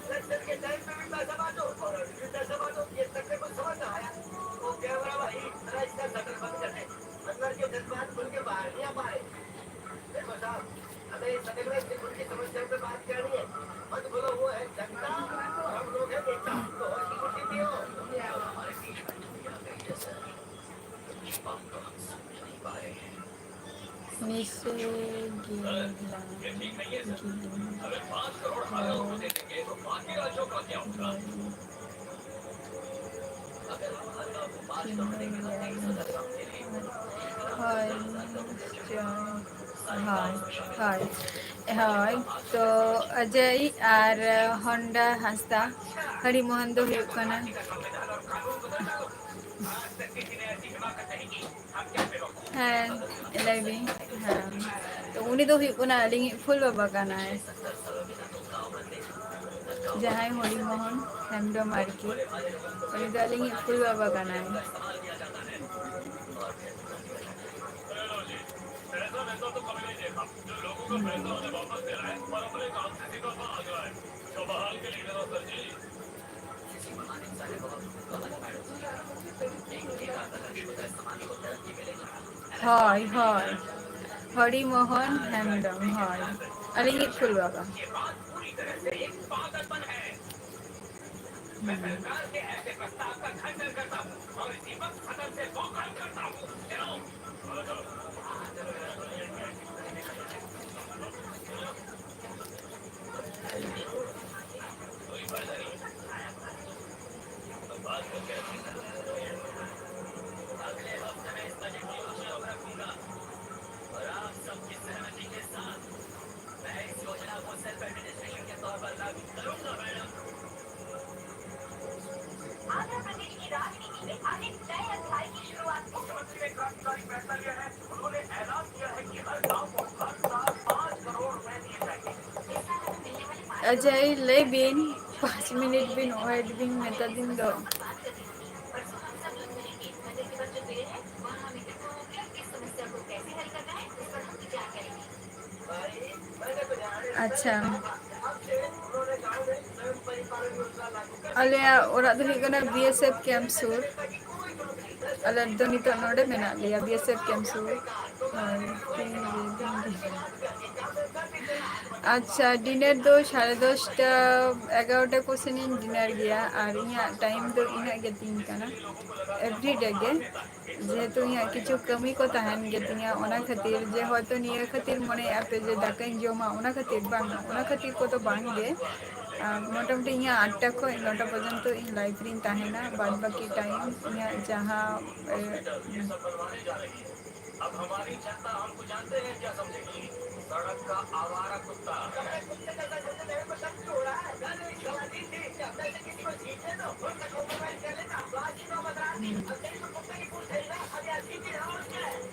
ᱱᱤᱥᱟᱹ ᱜᱮᱞᱟᱝ ᱜᱤᱞᱤᱧ ᱦᱚᱲ᱾ ᱦᱳᱭ, ᱱᱤᱥᱪᱚᱭ᱾ ᱦᱳᱭ, ᱦᱳᱭ, ᱦᱳᱭ᱾ ᱛᱚ ᱚᱡᱚᱭ ᱟᱨ ᱦᱚᱱᱰᱟ ᱦᱟᱸᱥᱫᱟ, ᱦᱚᱨᱤ ᱢᱳᱦᱚᱱ ᱫᱚ ᱦᱩᱭᱩᱜ ᱠᱟᱱᱟ᱾ ᱦᱮᱸ, ᱞᱟᱹᱭ ᱵᱤᱱ᱾ ᱦᱮᱸ, ᱛᱚ ᱩᱱᱤ ᱫᱚ ᱦᱩᱭᱩᱜ ᱠᱟᱱᱟ ᱟᱹᱞᱤᱧᱤᱡ ᱯᱷᱩᱞ ᱵᱟᱵᱟ ᱠᱟᱱᱟᱭ᱾ ᱡᱟᱦᱟᱸᱭ ᱦᱚᱨᱤ ᱢᱳᱦᱚᱱ ᱦᱮᱢᱵᱨᱚᱢ ᱟᱨᱠᱤ, ᱩᱱᱤ ᱫᱚ ᱟᱹᱞᱤᱧᱤᱡ ᱯᱷᱩᱞ ᱵᱟᱵᱟ ᱠᱟᱱᱟᱭ᱾ ᱦᱳᱭ, ᱦᱳᱭ᱾ ᱦᱚᱨᱤ ᱢᱳᱦᱚᱱ ᱦᱮᱢᱵᱨᱚᱢ, ᱦᱳᱭ᱾ ᱟᱹᱞᱤᱧᱤᱡ ᱯᱷᱩᱞ ᱵᱟᱵᱟ᱾ ᱟᱡᱟᱭ, ᱞᱟᱹᱭ ᱵᱤᱱ, ᱯᱟᱸᱪ ᱢᱤᱱᱤᱴ ᱵᱤᱱ ᱳᱭᱮᱴ ᱵᱤᱱ ᱢᱮᱛᱟ ᱫᱤᱱ ᱫᱚ᱾ ᱟᱪᱪᱷᱟ᱾ ᱟᱞᱮᱭᱟᱜ ᱚᱲᱟᱜ ᱫᱚ ᱦᱩᱭᱩᱜ ᱠᱟᱱᱟ ᱵᱤ ᱮᱥ ᱮᱯᱷ ᱠᱮᱢᱯ ᱥᱩᱨ᱾ ᱟᱞᱮ ᱫᱚ ᱱᱤᱛᱚᱜ ᱱᱚᱰᱮ ᱢᱮᱱᱟᱜ ᱞᱮᱭᱟ, ᱵᱤ ᱮᱥ ᱮᱯᱷ ᱠᱮᱢᱯ ᱥᱩᱨ᱾ ᱟᱪᱪᱷᱟ, ᱰᱤᱱᱟᱨ ᱫᱚ ᱥᱟᱲᱮ ᱫᱚᱥᱴᱟ, ᱮᱜᱟᱨᱚᱴᱟ ᱠᱚ ᱥᱮᱱᱤᱧ ᱰᱤᱱᱟᱨ ᱜᱮᱭᱟ, ᱟᱨ ᱤᱧᱟᱹᱜ ᱴᱟᱭᱤᱢ ᱫᱚ ᱤᱱᱟᱹᱜ ᱜᱮ ᱛᱤᱧ ᱠᱟᱱᱟ ᱮᱵᱷᱨᱤᱰᱮ ᱜᱮ, ᱡᱮᱦᱮᱛᱩ ᱤᱧᱟᱹᱜ ᱠᱤᱪᱷᱩ ᱠᱟᱹᱢᱤ ᱠᱚ ᱛᱟᱦᱮᱱ ᱜᱮᱛᱤᱧᱟ, ᱚᱱᱟ ᱠᱷᱟᱹᱛᱤᱨ ᱡᱮ ᱦᱚᱭᱛᱳ ᱱᱤᱭᱟᱹ ᱠᱷᱟᱹᱛᱤᱨ ᱢᱚᱱᱮᱭᱮᱫᱼᱟ ᱯᱮ ᱡᱮ ᱫᱟᱠᱟᱧ ᱡᱚᱢᱟ, ᱚᱱᱟ ᱠᱷᱟᱹᱛᱤᱨ ᱵᱟᱝ, ᱚᱱᱟ ᱠᱷᱟᱹᱛᱤᱨ ᱠᱚᱫᱚ ᱵᱟᱝ ᱜᱮ᱾ ᱟᱨ ᱢᱚᱴᱟᱢᱩᱴᱤ ᱤᱧᱟᱹᱜ ᱟᱴᱴᱟ ᱠᱷᱚᱱ ᱱᱚᱴᱟ ᱯᱚᱨᱡᱚᱱᱛᱚ ᱤᱧ ᱞᱟᱭᱤᱵᱷ ᱨᱤᱧ ᱛᱟᱦᱮᱱᱟ, ᱵᱟᱫ ᱵᱟᱹᱠᱤ ᱴᱟᱭᱤᱢ ᱤᱧᱟᱹᱜ ᱡᱟᱦᱟᱸ, ᱮ,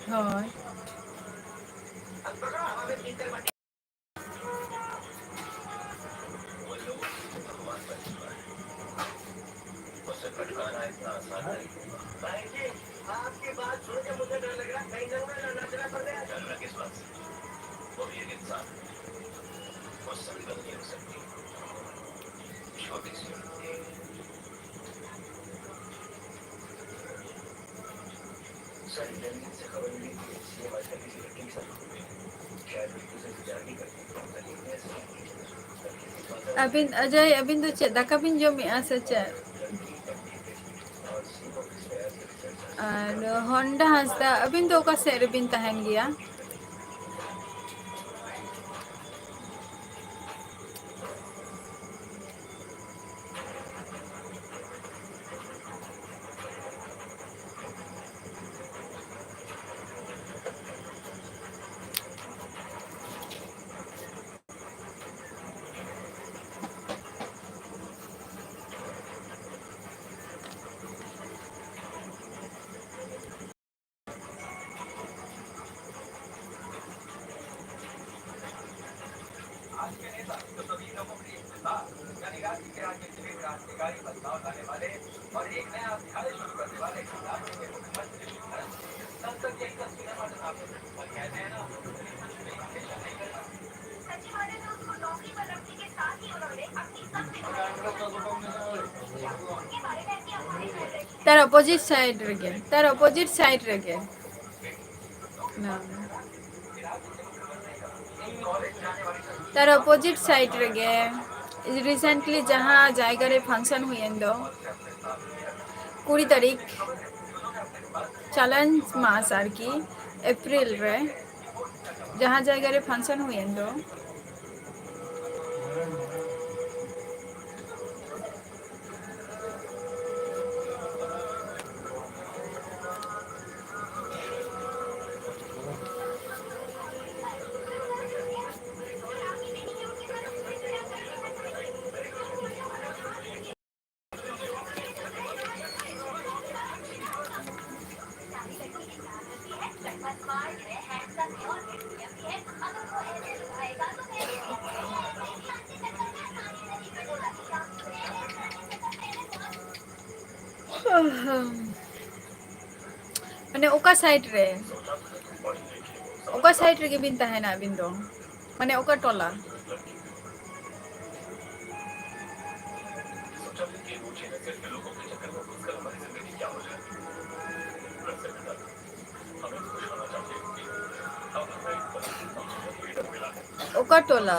ᱦᱳᱭ᱾ ᱟᱹᱵᱤᱱ, ᱚᱡᱚᱭ, ᱟᱹᱵᱤᱱ ᱫᱚ ᱪᱮᱫ ᱫᱟᱠᱟ ᱵᱤᱱ ᱡᱚᱢᱮᱜᱼᱟ ᱥᱮ ᱪᱮᱫ? ᱟᱨ ᱦᱚᱱᱰᱟ ᱦᱟᱸᱥᱫᱟ, ᱟᱹᱵᱤᱱ ᱫᱚ ᱚᱠᱟ ᱥᱮᱫ ᱨᱮᱵᱤᱱ ᱛᱟᱦᱮᱱ ᱜᱮᱭᱟ? ᱛᱟᱨ ᱚᱯᱳᱡᱤᱴ ᱥᱟᱭᱤᱰ ᱨᱮᱜᱮ, ᱛᱟᱨ ᱚᱯᱳᱡᱤᱴ ᱥᱟᱭᱤᱰ ᱨᱮᱜᱮ᱾ ᱛᱟᱨ opposite side ᱨᱮᱜᱮ recently ᱡᱟᱦᱟᱸ ᱡᱟᱭᱜᱟ ᱨᱮ function ᱦᱩᱭᱮᱱ ᱫᱚ, ᱠᱩᱲᱤ ᱛᱟᱹᱨᱤᱠᱷ, ᱪᱟᱞᱟᱣᱮᱱ ᱢᱟᱥ ᱟᱨᱠᱤ, ᱮᱯᱨᱤᱞ ᱨᱮ ᱡᱟᱦᱟᱸ ᱡᱟᱭᱜᱟ ᱨᱮ function ᱦᱩᱭᱮᱱ ᱫᱚ, ᱢᱟᱱᱮ ᱚᱠᱟ side ᱨᱮ, ᱚᱠᱟ side ᱨᱮᱜᱮ ᱵᱤᱱ ᱛᱟᱦᱮᱱᱟ ᱟᱹᱵᱤᱱ ᱫᱚ? ᱢᱟᱱᱮ ᱚᱠᱟ ᱴᱚᱞᱟ? ᱚᱠᱟ ᱴᱚᱞᱟ?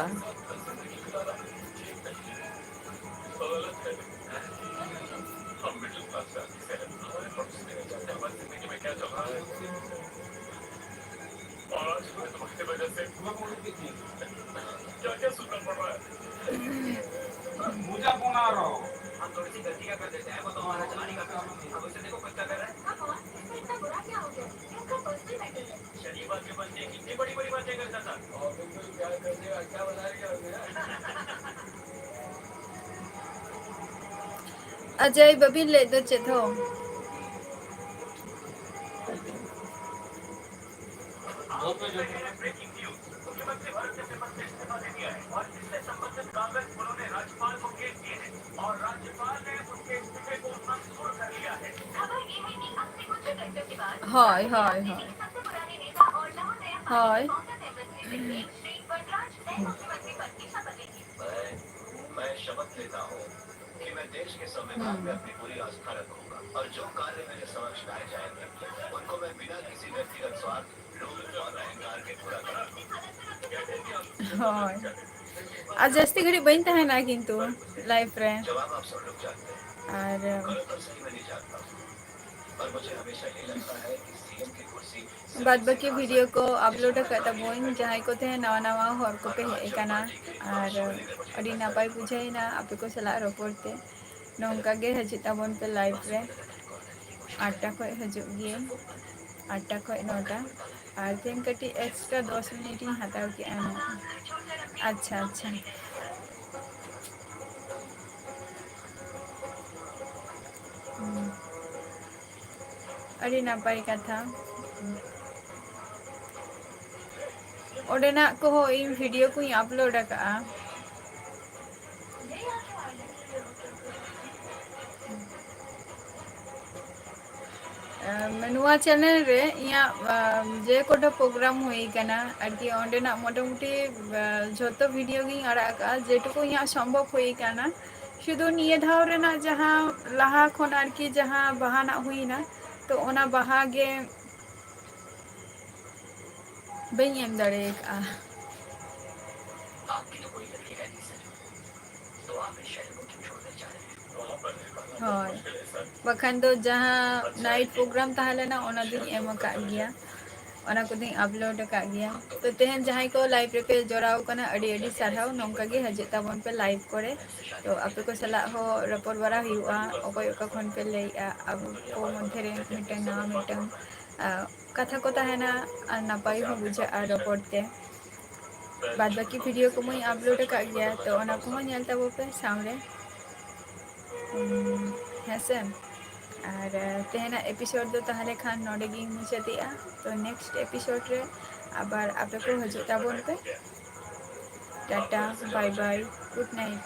ᱟᱡᱟᱭ, ᱵᱟᱹᱵᱤᱱ ᱞᱟᱹᱭᱮᱫ ᱫᱚ ᱪᱮᱫ ᱦᱚᱸ? ᱦᱳᱭ, ᱦᱳᱭ, ᱦᱳᱭ᱾ ᱦᱳᱭ᱾ मैं, मैं शपथ लेता हूँ कि मैं देश के संविधान में अपनी पूरी आस्था रखूंगा और जो कार्य मेरे समक्ष लाए जाएंगे, उनको मैं बिना किसी व्यक्तिगत स्वार्थ ᱦᱳᱭ, ᱟᱨ ᱡᱟᱹᱥᱛᱤ ᱜᱷᱟᱹᱲᱤᱡ ᱵᱟᱹᱧ ᱛᱟᱦᱮᱱᱟ ᱠᱤᱱᱛᱩ ᱞᱟᱭᱤᱵᱷ ᱨᱮ᱾ ᱟᱨ ᱵᱟᱫ ᱵᱟᱹᱠᱤ ᱵᱷᱤᱰᱤᱭᱳ ᱠᱚ ᱟᱯᱞᱳᱰ ᱟᱠᱟᱫ ᱛᱟᱵᱚᱱ, ᱡᱟᱦᱟᱸᱭ ᱠᱚ ᱛᱟᱦᱮᱸ ᱱᱟᱣᱟ ᱱᱟᱣᱟ ᱦᱚᱲ ᱠᱚᱯᱮ ᱦᱮᱡ ᱟᱠᱟᱱᱟ, ᱟᱨ ᱟᱹᱰᱤ ᱱᱟᱯᱟᱭ ᱵᱩᱡᱷᱟᱹᱣ ᱮᱱᱟ ᱟᱯᱮ ᱠᱚ ᱥᱟᱞᱟᱜ ᱨᱚᱯᱚᱲ ᱛᱮ᱾ ᱱᱚᱝᱠᱟ ᱜᱮ ᱦᱤᱡᱩᱜ ᱛᱟᱵᱚᱱ ᱯᱮ ᱞᱟᱭᱤᱵᱷ ᱨᱮ, ᱟᱴᱴᱟ ᱠᱷᱚᱱ ᱦᱤᱡᱩᱜ ᱜᱤᱭᱟᱹᱧ, ᱟᱴᱴᱟ ᱠᱷᱚᱱ ᱱᱚᱴᱟ᱾ ᱟᱨ ᱛᱮᱦᱮᱧ ᱠᱟᱹᱴᱤᱡ ᱮᱠᱥᱴᱨᱟ ᱫᱚᱥ ᱢᱤᱱᱤᱴ ᱤᱧ ᱦᱟᱛᱟᱣ ᱠᱮᱜᱼᱟ ᱱᱚᱣᱟ᱾ ᱟᱪᱪᱷᱟ, ᱟᱪᱪᱷᱟ᱾ ᱦᱩᱸ᱾ ᱟᱹᱰᱤ ᱱᱟᱯᱟᱭ ᱠᱟᱛᱷᱟ᱾ ᱚᱸᱰᱮᱱᱟᱜ ᱠᱚᱦᱚᱸ ᱤᱧ ᱵᱷᱤᱰᱤᱭᱳ ᱠᱚᱧ ᱟᱯᱞᱳᱰ ᱟᱠᱟᱜᱼᱟ᱾ ᱮᱢ, ᱱᱚᱣᱟ ᱪᱮᱱᱮᱞ ᱨᱮ ᱤᱧᱟᱹᱜ, ᱮᱢ, ᱡᱮ ᱠᱚᱴᱟ ᱯᱨᱳᱜᱨᱟᱢ ᱦᱩᱭ ᱠᱟᱱᱟ ᱟᱨᱠᱤ, ᱚᱸᱰᱮᱱᱟᱜ ᱢᱚᱴᱟᱢᱩᱴᱤ, ᱮᱢ, ᱡᱷᱚᱛᱚ ᱵᱷᱤᱰᱤᱭᱳ ᱜᱤᱧ ᱟᱲᱟᱜ ᱟᱠᱟᱜᱼᱟ, ᱡᱮᱴᱩᱠᱩ ᱤᱧᱟᱹᱜ ᱥᱚᱢᱵᱷᱚᱵ ᱦᱩᱭ ᱠᱟᱱᱟ᱾ ᱥᱩᱫᱷᱩ ᱱᱤᱭᱟᱹ ᱫᱷᱟᱣ ᱨᱮᱱᱟᱜ ᱡᱟᱦᱟᱸ ᱞᱟᱦᱟ ᱠᱷᱚᱱ ᱟᱨᱠᱤ ᱡᱟᱦᱟᱸ ᱵᱟᱦᱟᱱᱟᱜ ᱦᱩᱭᱱᱟ, ᱛᱚ ᱚᱱᱟ ᱵᱟᱦᱟ ᱜᱮ ᱵᱟᱹᱧ ᱮᱢ ᱫᱟᱲᱮ ᱟᱠᱟᱜᱼᱟ᱾ ᱦᱳᱭ, ᱵᱟᱠᱷᱟᱱ ᱫᱚ ᱡᱟᱦᱟᱸ ᱱᱟᱭᱤᱴ ᱯᱨᱳᱜᱨᱟᱢ ᱛᱟᱦᱮᱸ ᱞᱮᱱᱟ, ᱚᱱᱟ ᱫᱚᱧ ᱮᱢ ᱟᱠᱟᱫ ᱜᱮᱭᱟ, ᱚᱱᱟ ᱠᱚᱫᱚᱧ ᱟᱯᱞᱳᱰ ᱟᱠᱟᱫ ᱜᱮᱭᱟ᱾ ᱛᱚ, ᱛᱮᱦᱮᱧ ᱡᱟᱦᱟᱸᱭ ᱠᱚ ᱞᱟᱭᱤᱵᱷ ᱨᱮᱯᱮ ᱡᱚᱲᱟᱣ ᱠᱟᱱᱟ, ᱟᱹᱰᱤ ᱟᱹᱰᱤ ᱥᱟᱨᱦᱟᱣ᱾ ᱱᱚᱝᱠᱟ ᱜᱮ ᱦᱤᱡᱩᱜ ᱛᱟᱵᱚᱱ ᱯᱮ ᱞᱟᱭᱤᱵᱷ ᱠᱚᱨᱮ, ᱛᱚ ᱟᱯᱮ ᱠᱚ ᱥᱟᱞᱟᱜ ᱦᱚᱸ ᱨᱚᱯᱚᱲ ᱵᱟᱲᱟ ᱦᱩᱭᱩᱜᱼᱟ, ᱚᱠᱚᱭ ᱚᱠᱟ ᱠᱷᱚᱱ ᱯᱮ ᱞᱟᱹᱭᱮᱜᱼᱟ᱾ ᱟᱵᱚ ᱠᱚ ᱢᱚᱫᱽᱫᱷᱮ ᱨᱮ ᱢᱤᱫᱴᱟᱝ ᱱᱟᱣᱟ ᱢᱤᱫᱴᱟᱝ, ᱟᱸ, ᱠᱟᱛᱷᱟ ᱠᱚ ᱛᱟᱦᱮᱱᱟ ᱟᱨ ᱱᱟᱯᱟᱭ ᱦᱚᱸ ᱵᱩᱡᱷᱟᱹᱜᱼᱟ ᱨᱚᱯᱚᱲ ᱛᱮ᱾ ᱵᱟᱫ ᱵᱟᱹᱠᱤ ᱵᱷᱤᱰᱤᱭᱳ ᱠᱚᱢᱟᱧ ᱟᱯᱞᱳᱰ ᱟᱠᱟᱫ ᱜᱮᱭᱟ, ᱛᱚ ᱚᱱᱟ ᱠᱚᱦᱚᱸ ᱧᱮᱞ ᱛᱟᱵᱚ ᱯᱮ ᱥᱟᱶᱨᱮ᱾ ᱩᱸ, ᱦᱮᱸ ᱥᱮ? ᱟᱨ, ᱟᱸ, ᱛᱮᱦᱮᱧᱟᱜ ᱮᱯᱤᱥᱳᱰ ᱫᱚ ᱛᱟᱦᱚᱞᱮ ᱠᱷᱟᱱ ᱱᱚᱰᱮ ᱜᱤᱧ ᱢᱩᱪᱟᱹᱫᱮᱜᱼᱟ᱾ ᱛᱚ ᱱᱮᱠᱥᱴ ᱮᱯᱤᱥᱳᱰ ᱨᱮ ᱟᱵᱟᱨ ᱟᱯᱮ ᱠᱚ ᱦᱤᱡᱩᱜ ᱛᱟᱵᱚᱱ ᱯᱮ᱾ ᱴᱟᱴᱟ, ᱵᱟᱭ ᱵᱟᱭ, ᱜᱩᱰ ᱱᱟᱭᱤᱴ᱾